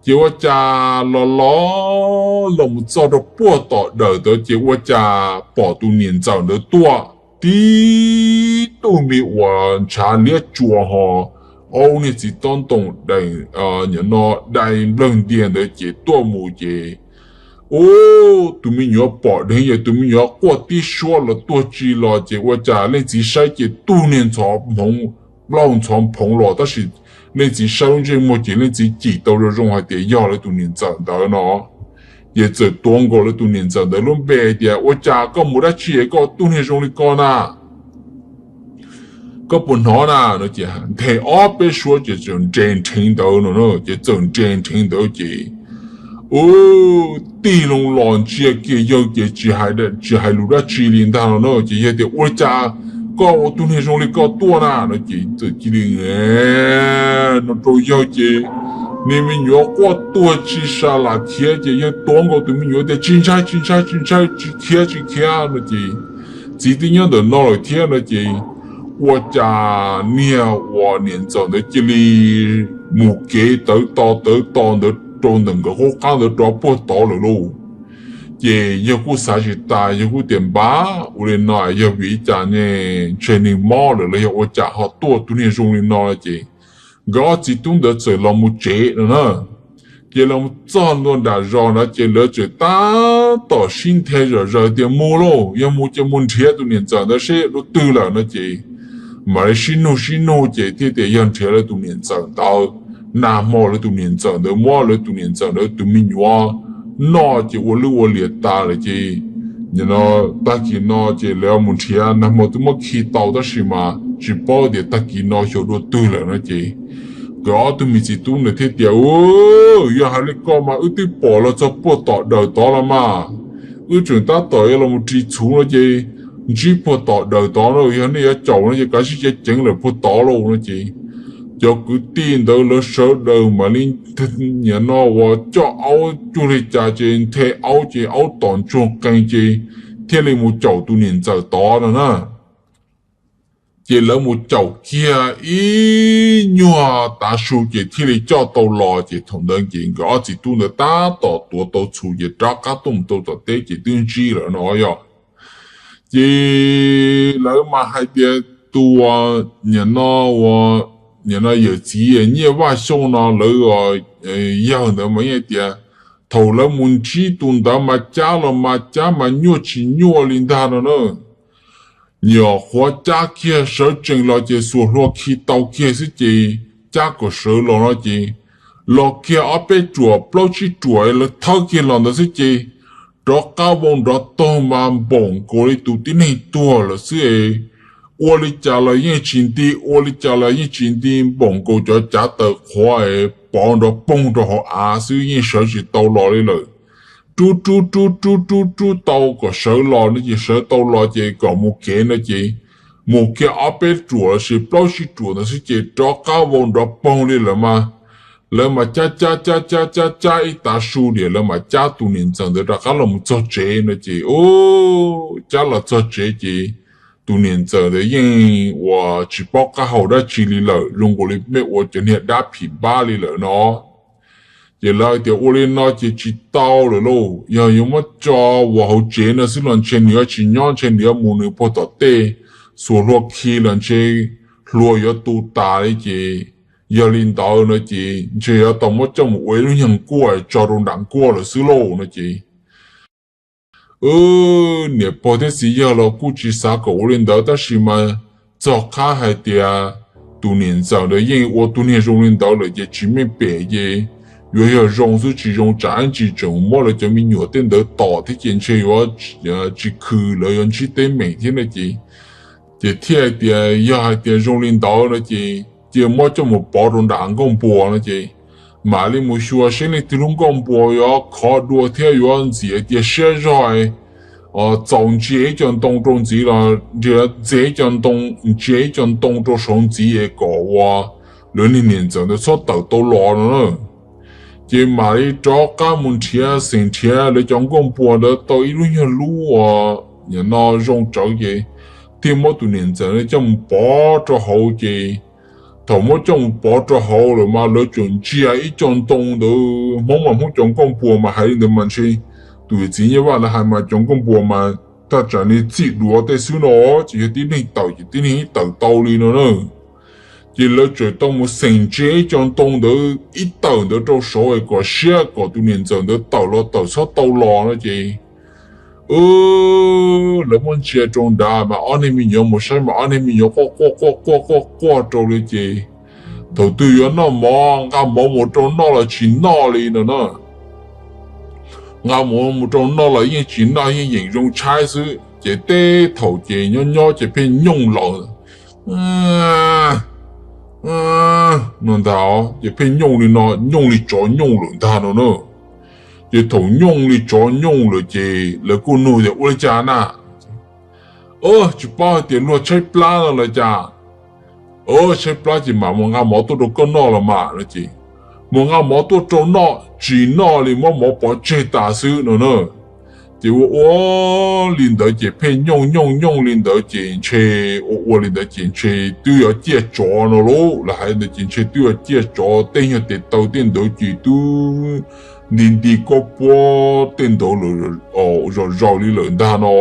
Ces ua cas los los los mus txog rau puag tom dawm ntawd ces ua cas pom tus niam ntxawm ntawd tuaj tib tug me uas ntshav liab tsuas ho, ob niag txiv tob ntoos dai, nim no dai nplawg ntiag ntawd ces tuaj mus ces ub, tus me nyuam pom dheev ces tus me nyuam quaj tib suab los tuag tsi los ces ua cas leej txiv saib ces tug niag ntxhov phoov, plaub ntxhov phoov los tab sis leej txiv saib lub ntsej muag ces leej txiv cim tau zoo zoo hais tias yog lawv tus niam ntxawm ntawd no. Ces txawm tuav nkaus lawv tus niam ntxawm ntawd lub npe tias ua cas koj mus dab tsi es koj tug niag zoo li ko na, koj puas hnov na no ces nthe ob peb suab ces txawm nres nrheev ntawd no, ces txawm nres nrheev ntawd ces ub, tig loo los ntsia kiag yawg ces tsis hais lus dab tsi li ntag no na. Ces yawg tias ua li cas koj ua tug niag zoo li ko tuaj na no ces txawm cia li no rau yawg ces niag me nyuam quaj tuag tsis sa lam khiav ces yawg tuav nkaus tus me nyuam tias tsis ntshai tsis ntshai tsis ntshai, tsis khiav tsis khiav no ces txiv twb nyob ntawm no lawm thiab no ces ua cas niag uas niam ntxawm ntawd cia li mus kev tawv to tawv to ntawd rau ntawm nkawd qub qab ntawd rov puag tod lawm lauj. Ces yawg kuj xav tsis tas, yawg kuj tias npab ua li no yog vim li cas ne, ntshe neeg mob lawm los yog ua cas ho tuaj tus niag zoo li no ces nkawd ob txiv tub ntawd txawm los mus tsev no na. Ces los txog ntua nram zos no ces lawv txawm tab tom sib nthe zom zaws tias mus lauj, yog mus ces mus nrhiav tus niam ntxawm ntawd seb dua twg lawm no ces mam li sib nug sib nug ces thiaj tias yog nrhiav lawv tus niam ntxawm ntawd. Nag hmo lawv tus niam ntxawm ntawd muab lawv tus niam ntxawm ntawd tus me nyuam noj ces ua lwj ua liam tas lawm ces nim no tag kis no ces lawv mus nrhiav, nag hmo twb muab khi tau tab sis mas tsis paub tias tag kis no xyov dua twg lawm no ces nkawd ob tug me txiv tub ntawd thiaj tias, Yog hais li ko mas wb twb pom los txog puag tom dawm tod los mas, wb tseem tab tom yuav los mus ris txhuv no ces ntsib puag tom dawm tod no, yog nej yuav caum no ces kav tsij ceev ceev lawm puag tod lauj no ces cov kwv tij ntawd lawv sawv daws mam li nim no uas coj aub cuag li cas ces nthe aub ces aub tom ntsoog qees ces thiaj li mus caum tus niam ntxawm tod no na. Ces lawv mus caum kiag ib nyuag tav su ces thiaj li coj tau los ces thaum ntawd ces nkawd ob txiv tub ntawd tab tom tuav tau txhuv ces rov qab tuaj mus tau tom teb ces twb ntsib lawm no yog. Ces lawv mas hais tias tus nim no ua nim no yawm txiv Nyiaj Vaj Xyooj no lawv yawg ntawd mas yeej tias thaum lawv mus ntsib tus ntawd mas cab los mas cab mas nyuaj tsis nyuaj li ntag no na. Nyuam qhuav cab kiag sawv tsees los ces xuas hlua khi tau kiag xwb ces cab kom sawv los no ces los kiag ob peb ruam plaub tsib ruam lawv thawb kiag los ntawd xwb ces rov qab vau nrov toog mas npaum nkaus li tus tib neeg tuag lawm xwb es ua li cas los yeej tsis nti, ua li cas los yeej tsis nti, npaum nkaus cov cav taws qhuav es pov nrov poog rau hauv av xwb yeej sawv tsis tau los li lawm. Rub rub rub rub rub rub tau kom sawv los no ces sawv tau los ces kom mus kev no ces mus kiag ob peb ruam los sis plaub tsib ruam ntawd xwb ces rov qab vau nrov poog li lawm mas lawv mas cab cab cab cab cab cab ib tav su diam lawv mas cab tus niam ntxawm ntawd rov qab los mus txog tsev no ces cab los txog tsev ces tus niam ntxawm ntawd yeej uas tsis paub qab hau dab tsi li lawm, zoo nkaus li mej ua cov niag dab phim npab li lawm no. Ces lawv tias ua li no ces tsis tau lawm lauj, yog yuav muab tso uas hauv tsev no xwb los ntshe nws yuav tsis nyob, ntshe nws yuav mus nws puag tom tej, xuas hlua khi los ntshe hlua yuav tu tas li ces yog li ntawd no ces ntshe yuav tau muab coj mus ua ib lub nyuag nkuaj tso rau nram nkuaj lawm xwb lauj no ces niam pog thiab txiv yawg los kuj tsis xav kom ua li ntawd tab sis mas txog qhab hais tias tus niam ntxawm ntawd yeej ua tus niag zoo li ntawd lawm ces tsis meej pem ces yuav yog zoo xwb tsis zoo tsam ib ntsis tseem muab lawv cov me nyuam tej ntawd tom thiab ces ntshe yuav tsis khw lawv yuav ntsib teeb meem thiab no ces ces thiaj hais tias yog hais tias zoo li ntawd no ces cia muab coj mus pov rau nram nkauj npua no ces mam li mus xyuas seb leej twg lub nkauj npua yuav khov dua thiab yuav ntxim tias siab zog txaus ntsia ib co ntoo rau ntxiv los nrhiav ntxia ib co ntoo, ntsia ib co ntoo rau saud ntxiv es kom uas lawv niag niam ntxawm ntawd txhob tawm tau los no na. Ces mam li rov qab mus nrhiav xeem nrhiav lawv cov nkauj npua ntawd tau ib lub nyuag lub uas nim no zoo tsawv ces thiaj muab tus niam ntxawm coj mus pov rau hauv ces thaum muab coj mus pov rau hauv lawm mas lawv tseem ntsia ib co ntoo ntawd, Hmoob mas Hmoob cov nkauj npua mas hais li ntawd mas ntshe tus yawm txiv Nyiaj Vaj ntawd hais mas cov nkauj npua mas thaj tsam li txij duav tej xwb no ces yog tib neeg tawm ces tib neeg ib tawm tau li no na. Ces lawv tseem tau mus xeem ntsia ib co ntoo ntawd ib tawm ntawd rau saud es kom siab kom tus niam ntxawm ntawd tawm los tawm txhob tau los no ces lawv muab ntsia rau nrad mas ob niag me nyuam mus saib mas ob niag me nyuam quaj quaj quaj quaj quaj quaj rau li ces thaum twg yuav noj mov nqa mov mus rau noj los tsis noj li no na. Nqa mov mus rau noj los yeej tsis noj yeej yeem zoo tshaib xwb ces tej thaum ces nyob nyob ces pheej nyooj lawm no ntag. Ces pheej nyooj li no, nyooj li tsov nyooj lawm ntag no na. Ces thaum nyooj li tsov nyooj lawm ces lawv kuj nug tias ua li cas na, tsis paub hais tias luag tshaib plab no los cas. Tshaib plab ces mam mus nqa mov tuaj rau koj noj los mas no ces mus nqa mov tuaj rau noj tsis noj li, muab mov pov tseg tas xwb no na. Ces ua ua li ntawd ces pheej nyooj nyooj nyooj li ntawd ces ntshe ua ua li ntawd ces ntshe twb yuav ciaj tsov no lauj, lawv hais ntawd ces ntshe twb yuav ciaj tsov, tej nyuag tes taw tej ntawd ces twb nti nti kob puab tej ntawd lawm, zom zaws li lawm ntag no.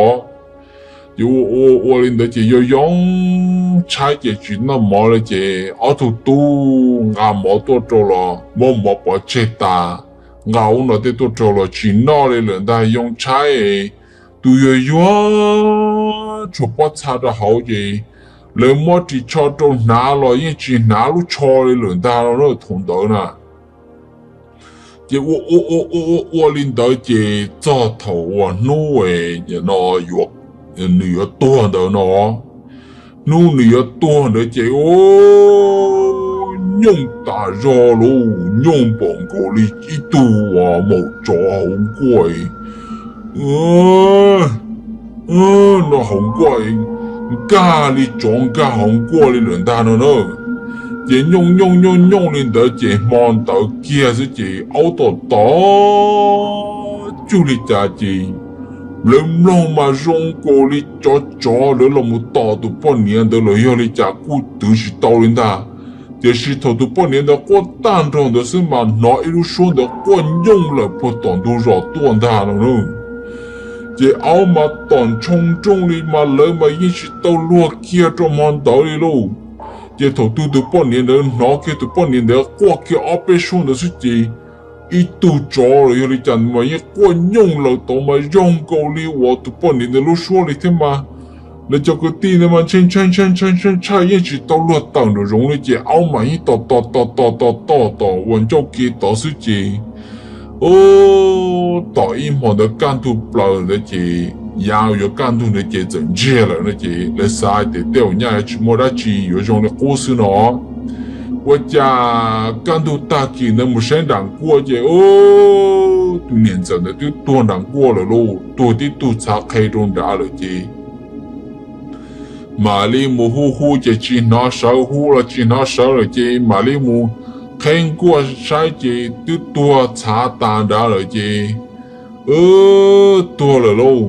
Ces ua ua ua li ntawd ces yog yoo tshaib ces tsis noj mov li ces ob tug tub nqa mov tuaj rau los muab mov pov tseg tas, nqa ub no tej tuaj rau los tsis noj li lawm ntag, yoo tshaib. Tus yuag yuag tshuav pob txha rau hauv ces lawv muab ris tsho rau hnav los yeej tsis hnav lub tsho li lawm ntag no thaum ntawd na. Ces ua ua ua ua ua li ntawd ces txog thaum uas hnub no yuav, nws yuav tuag ntawd no, hnub nws yuav tuag ntawd ces ua nyooj tas zog lauj, nyooj npaum nkaus li ib tug uas maum tsov hauv nkuaj no hauv nkuaj, nkag li tsov nkag hauv nkuaj li lawm ntag no na. Ces nyooj nyooj nyooj nyooj li ntawd ces hmo ntawd kiag xwb ces aub tom tom cuj li cas ces lawv mloog mas zoo nkaus li cov tsov lawv los mus tom tus poj niam ntawd los yog li cas kuj twv tsis tau li ntag. Tiam sis thaum tus poj niam ntawd quaj tag nrho ntawd xwb mas hnov ib lub suab ntawd quaj nyooj lawm puag tom ntug zos tuaj ntag no lauj. Ces aub mas tom ntshoo nrooj li mas lawv mas yeej tsis tau luag kiag rau hmo ntawd li lauj. Ces thaum twg tus poj niam ntawd hnov kiag tus poj niam ntawd quaj kiag ob peb suab ntawd xwb ces ib tug tsov los yog li cas mas yeej quaj nyooj lawm tod mas zoo nkaus li uas tus poj niam ntawd lub suab li thiab mas lawv cov kwv tij ntawd mas ntshai ntshai ntshai ntshai ntshai ntshai yeej tsis tau luag tawm nraum zoov li ces aub mas yeej tom tom tom tom tom tom tom uas ncauj ke tod xwb ces tom ib hmos ntawd kaj ntug plaws ntawd ces yav yuav kaj ntug ntawd ces txawm ntsiag lawm no ces lawv xav hais tias tej zaum nyaj yuav tsis muaj dab tsi yuav zoo li qub xwb no. Ua cas kaj ntug tag kis ntawd mus saib nram nkuaj ces tus niam ntxawm ntawd twb tuag nram nkuaj lawm lauj, tuag tib tug txhav qhe rau nrad lawm ces mam li mus hu hu ces tsis hnov sawv, hu los tsis hnov sawv lawm ces mam li mus qheb nkuaj saib ces twb tuag txhav tas nrad lawm ces tuag lawm lauj.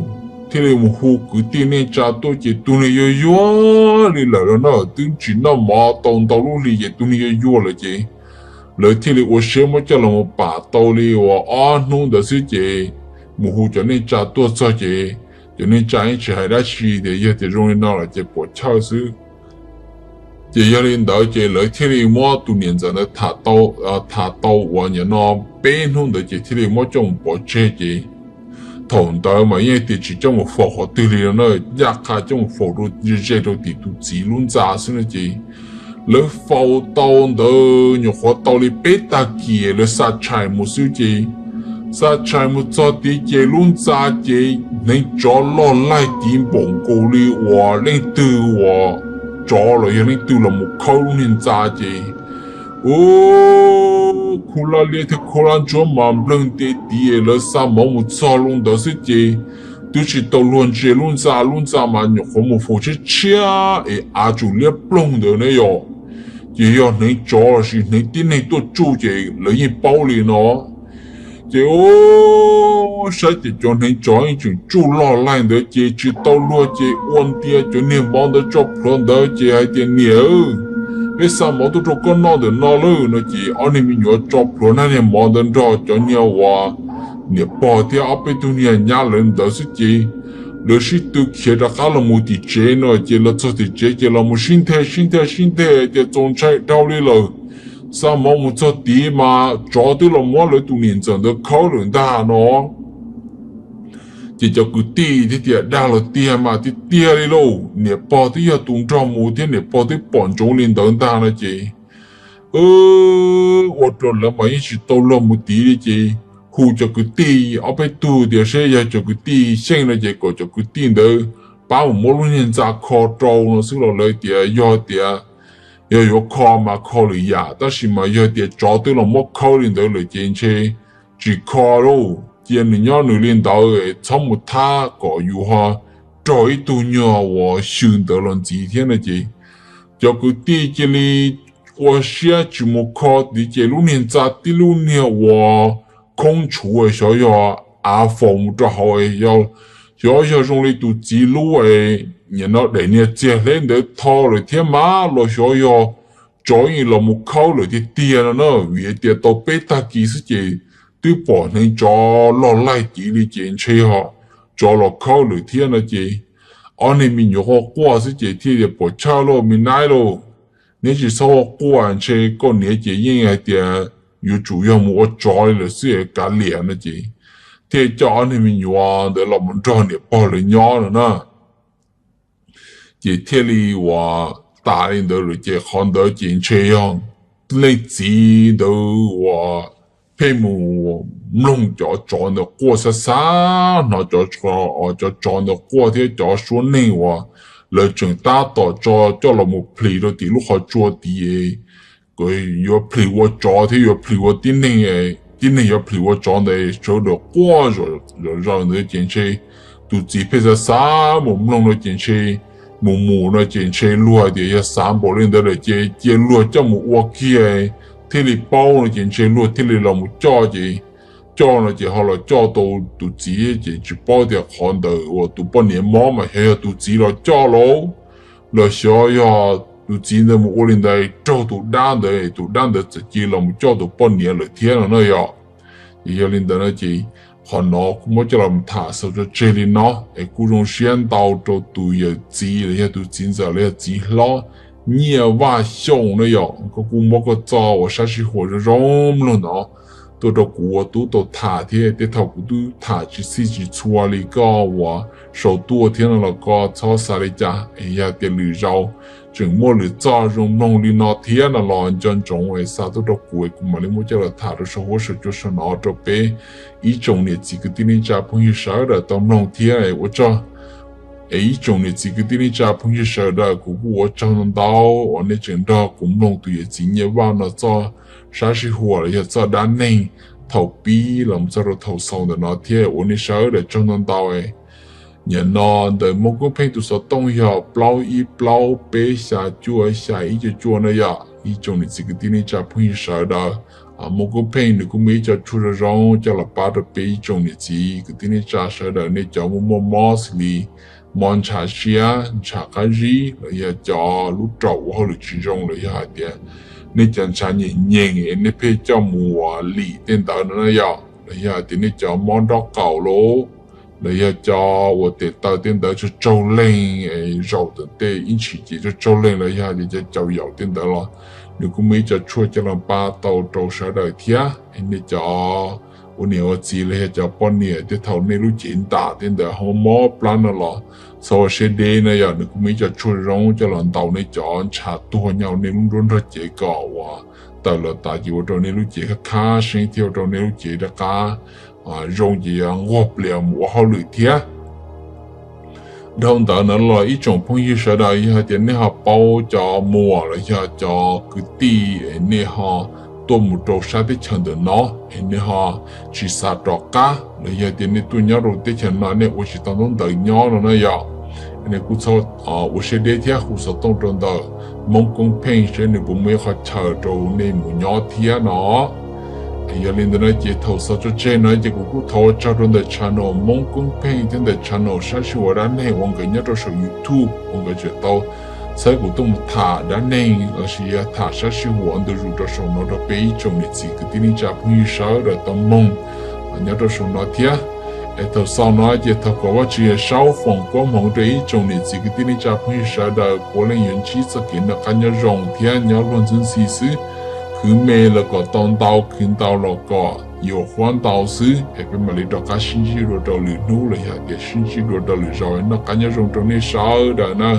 Thiaj li mus hu kwv tij neej tsa tuaj ces tus niag yuag yuag li lawm no na, twb tsis noj mov tau ntau lub hli ces tus niag yuag yuag lawm ces lawv thiaj li ua siab muab coj los mus pam tau li uas ob hnub ntawd xwb ces mus hu cov neej tsa tuaj txog ces cov neej tsa yeej tsis hais dab tsi tias yog tias zoo li no lawm ces puam chawj xwb. Ces yog li ntawd ces lawv thiaj li muab tus niam ntxawm ntawd tham tau uas nyuam no peb hnub ntawd ces thiaj li muab coj mus pov tseg ces thaum ntawd mas yeej tias tsis coj mus faus qhov twg li no na, ncaj qha coj mus faus rau ze ze rau tim tus txiv lub ntxa xwb no ces lawv faus tau ntawd nyuam qhuav tau li peb tag kis lawv xa tshais mus xwb ces xa tshais mus txog tid ces lub ntxa ces hneev tsov loj laig tid npaum nkaus li uas leej twg uas tsov los yog leej twg los mus khawb lub niag ntxa ces ua khu laj liab thiab khu laj ntsuab mas nplawg ntiav tid es lawv xa mov mus txog lub ntawd xwb ces twb tsis tau luag ntsia lub ntxa, lub ntxa mas nyuam qhuav mus faus tshiab tshiab es av tsum liab ploog ntawd ne yom. Ces yog hneev tsov lossis hneev tib neeg tuaj tsuj ces lawv yeej paub li no. Ces ua saib ces cov hneev tsov yeej tseem tsuj loj laig ntawd ces tsis tau luag ces ua ntia cov niag mov ntawd tso plhuav ntawd ces hais tias niam, peb xa mov tuaj rau koj noj ntawm no lawm no ces ob niag me nyuam tso plhuav niag mov ntawd nrog cov niag uas niam pog thiab ob peb tug niag nyab lawv ntawd xwb ces lawv sib tw khiav rov qab los mus tim tsev no ces los txog tim tsev ces los mus sib nthe sib nthe sib nthe tias txaus ntshai dhau li lawm. Xa mov mus txog tid mas tsov twb los muab lawv tus niam ntxawm ntawd khawb lawm ntag no. Ces cov kwv tij thiaj tias dag los tiag mas tiag tiag li lauj, niam pog twb yog tus nrog mus thiab niam pog twb pom ntsoov li ntawd ntag no ces ua rau lawv mas yeej tsis tau luag mus tid li ces hu cov kwv tij ob peb tug tias seb yog cov kwv tij xyeej no ces kom cov kwv tij ntawd pab mus muab lub niag ntxa kho rau no xwb los lawv tias yog tias yog yuav kho mas kho lwm yam tab sis mas yog tias tsov twb los muab khawb li ntawd lawm ces ntshe tsis kho lauj, cia nws nyob nws li ntawd txhob mus thab kom yus ho raug ib tug nyuag uas xyw ntawd los ntxiv thiab no ces cov kwv tij cia li ua siab tsis mus kho tid ces lub niag ntxa tib lub niag uas khoob tshuv xyov yog av faus mus rau hauv, xyov yog zoo li tus txiv lub nim no daim niag txiag hleb ntawd tho lawm thiab mas los xyov yog tsov yeej los mus khawb lawm tiag tiag no na, vim tias tau peb tag kis xwb ces twb pom hneev tsov loj laig tid li ces ntshe yog tsov los khawb lawm thiab no ces ob niag me nyuam quaj quaj xwb ces thiaj tias, Puas chawj lauj me nab lauj, neb tsis txhob quaj, ntshe koj niam ces yeej hais tias yuav tsum yog mus ua tsov li lawm xwb kav liam no ces thiaj coj ob niag me nyuam ntawd los mus nrog niam pog lawv nyob no na. Ces thiaj li uas tas li ntawd lawm ces qhov ntawd ces ntshe yog leej txiv ntawd uas pheej mus mloog cov tsov ntawd quaj xav xav hnov cov tsov ntawd quaj thiab cov suab neeg uas lawv tseem tab tom tso coj los mus plhis rau tim lub qhov tsua tid, yuav plhis ua tsov thiab yuav plhis ua tib neeg, tib neeg yuav plhis ua tsov ntawd sawv daws quaj zom zaws ntawd ces ntshe tus txiv pheej xav xav mus mloog no ces ntshe mus mus no ces ntshe luag tias yog xav npaum li ntawd lawm ces cia luag coj mus ua kiag thiaj li paub no ces ntshe luag thiaj li los mus coj ces coj no ces ho los coj tau tus txiv ces tsis paub tias qhov ntawd uas tus poj niam mob mas xyov yog tus txiv los coj lauj, los xyov yog tus txiv ntawd mus ua li ntawd raug tus dab ntawd, tus dab ntawd txawm cia los mus coj tus poj niam lawm thiab no na yom. Ces yog li ntawd no ces qhov no kuv muab coj los tham xaus tso tseg li no es kuj zoo siab ntau rau tus yawm txiv los yog tus txiv ntxawm los yog txiv hlob Nyiaj Vaj Xyooj na yom. Koj kuj muab koj txoj uas sab sij huam zoo zoo mloog no tuaj rau kuv ua tub tau tham thiab tej thaum kuv twb tham tsis txhij tsis txhua li koj uas sau tuaj thiab no los koj txhob xav li cas es yog tias lwm zaus tseem muaj lwm txoj zoo mloog li no thiab no los nco ntsoov es xa tuaj rau kuv es kuv mam li muab coj los tham rau saum huab saum cua saum no rau peb ib tsoom niam txiv kwv tij neej tsa phooj ywg sawv daws tau mloog thiab ua tsaug. Es ib tsoom niam txiv kwv tij neej tsa phooj ywg sawv daws kuv kuj ua tsaug ntau ntau uas nej tseem nrog kuv mloog tus yawm txiv Nyiaj Vaj no txoj sab sij huam los yog txoj dab neeg thaum pib los txog rau thaum xaus ntawm no thiab ua nej sawv daws tsaug ntau ntau. Nyam no ntawm Moob Koob Pheej tus xov tooj yog plaub ib plaub peb xya cuaj xya ib cuaj cuaj na yom. Ib tsoom niam txiv kwv tij neej tsa phooj ywg sawv daws, Moob Koob Pheej nws kuj muaj ib co tshuaj zoo zoo coj los pab rau peb ib tsoom niam txiv kwv tij neej tsa sawv daws nej cov muaj muaj mob xws li mob ntshav siab ntshav qab zib los yog cov lub raum ua hauj lwm tsis zoo los yog hais tias nej cov ntshav nyeem nyeem es nej pheej coj mus ua lim tej ntawd no na yom, los yog hais tias nej cov mob nraub qaum los los yog cov uas tes taw tej ntawd tsaug tsaug leeg, zaum tom tej ib ntshis ces tsaug tsaug leeg los yog hais tias cov caum yaum tej ntawd los nws kuj muaj ib co tshuaj coj los pab tau rau sawv daws thiab. Nej cov ua niam ua txiv los yog cov poj niam tej thaum nej lub cev ntam tej ntawd ho mob plab no los txhob ua siab deb na yom, nws kuj muaj ib co tshuaj zoo coj los ntaus nej cov ntshav tuag nyob nej lub nruab nrog cev kom uas tawm los tas ces ua rau nej lub cev khab khab seeb thiab ua rau nej lub cev rov qab zoo ces yuav nquag plias mus ua hauj lwm thiab. Dhau ntawd no los ib tsoom phooj ywg sawv daws yog hais tias nej ho paub cov muam los yog cov kwv tij es nej ho tuaj mus rau sab teb chaws ntawm no es nej ho tsis xav rov qab los yog tias nej tuaj nyob rau teb chaws no nej ua tsis tau ntaub ntawv nyob no na yom, nej kuj txhob ua siab deb thiab hu xov tooj rau ntawm Moob Koob Pheej saib nws puas muaj ib qho chaw rau nej mus nyob thiab no. Yog li ntawd no ces thaum xaus tso tseg no ces kuv kuj thov ua tsaug rau ntawm channel Moob Koob Pheej thiab ntawm channel sab sij huam dab neeg uas nkawd nyob rau saum YouTube uas nkawd tseem tau txhawb kuv tuaj mus tham dab neeg los sis yog tham sab sij huam ntu zus rau saum no rau peb ib tsoom niam txiv kwv tij neej tsa phooj ywg sawv daws tau mloog nyob rau saum no thiab. Es thaum xaus no ces thov kom Vajtswv saub foom koob hmoov rau ib tsoom niam txiv kwv tij neej tsa phooj ywg sawv daws puav leej yuav ntsib txoj kev noj qab nyob zoo thiab nyob luag ntxwb ntxhi xwb. Khwv me los kom tau ntau, khwv ntau los kom yuav huab ntau xwb. Es peb mam li rov qab sib ntsib dua rau lwm hnub los yog tias sib ntsib dua rau lwm zaus. Noj qab nyob zoo rau nej sawv daws na.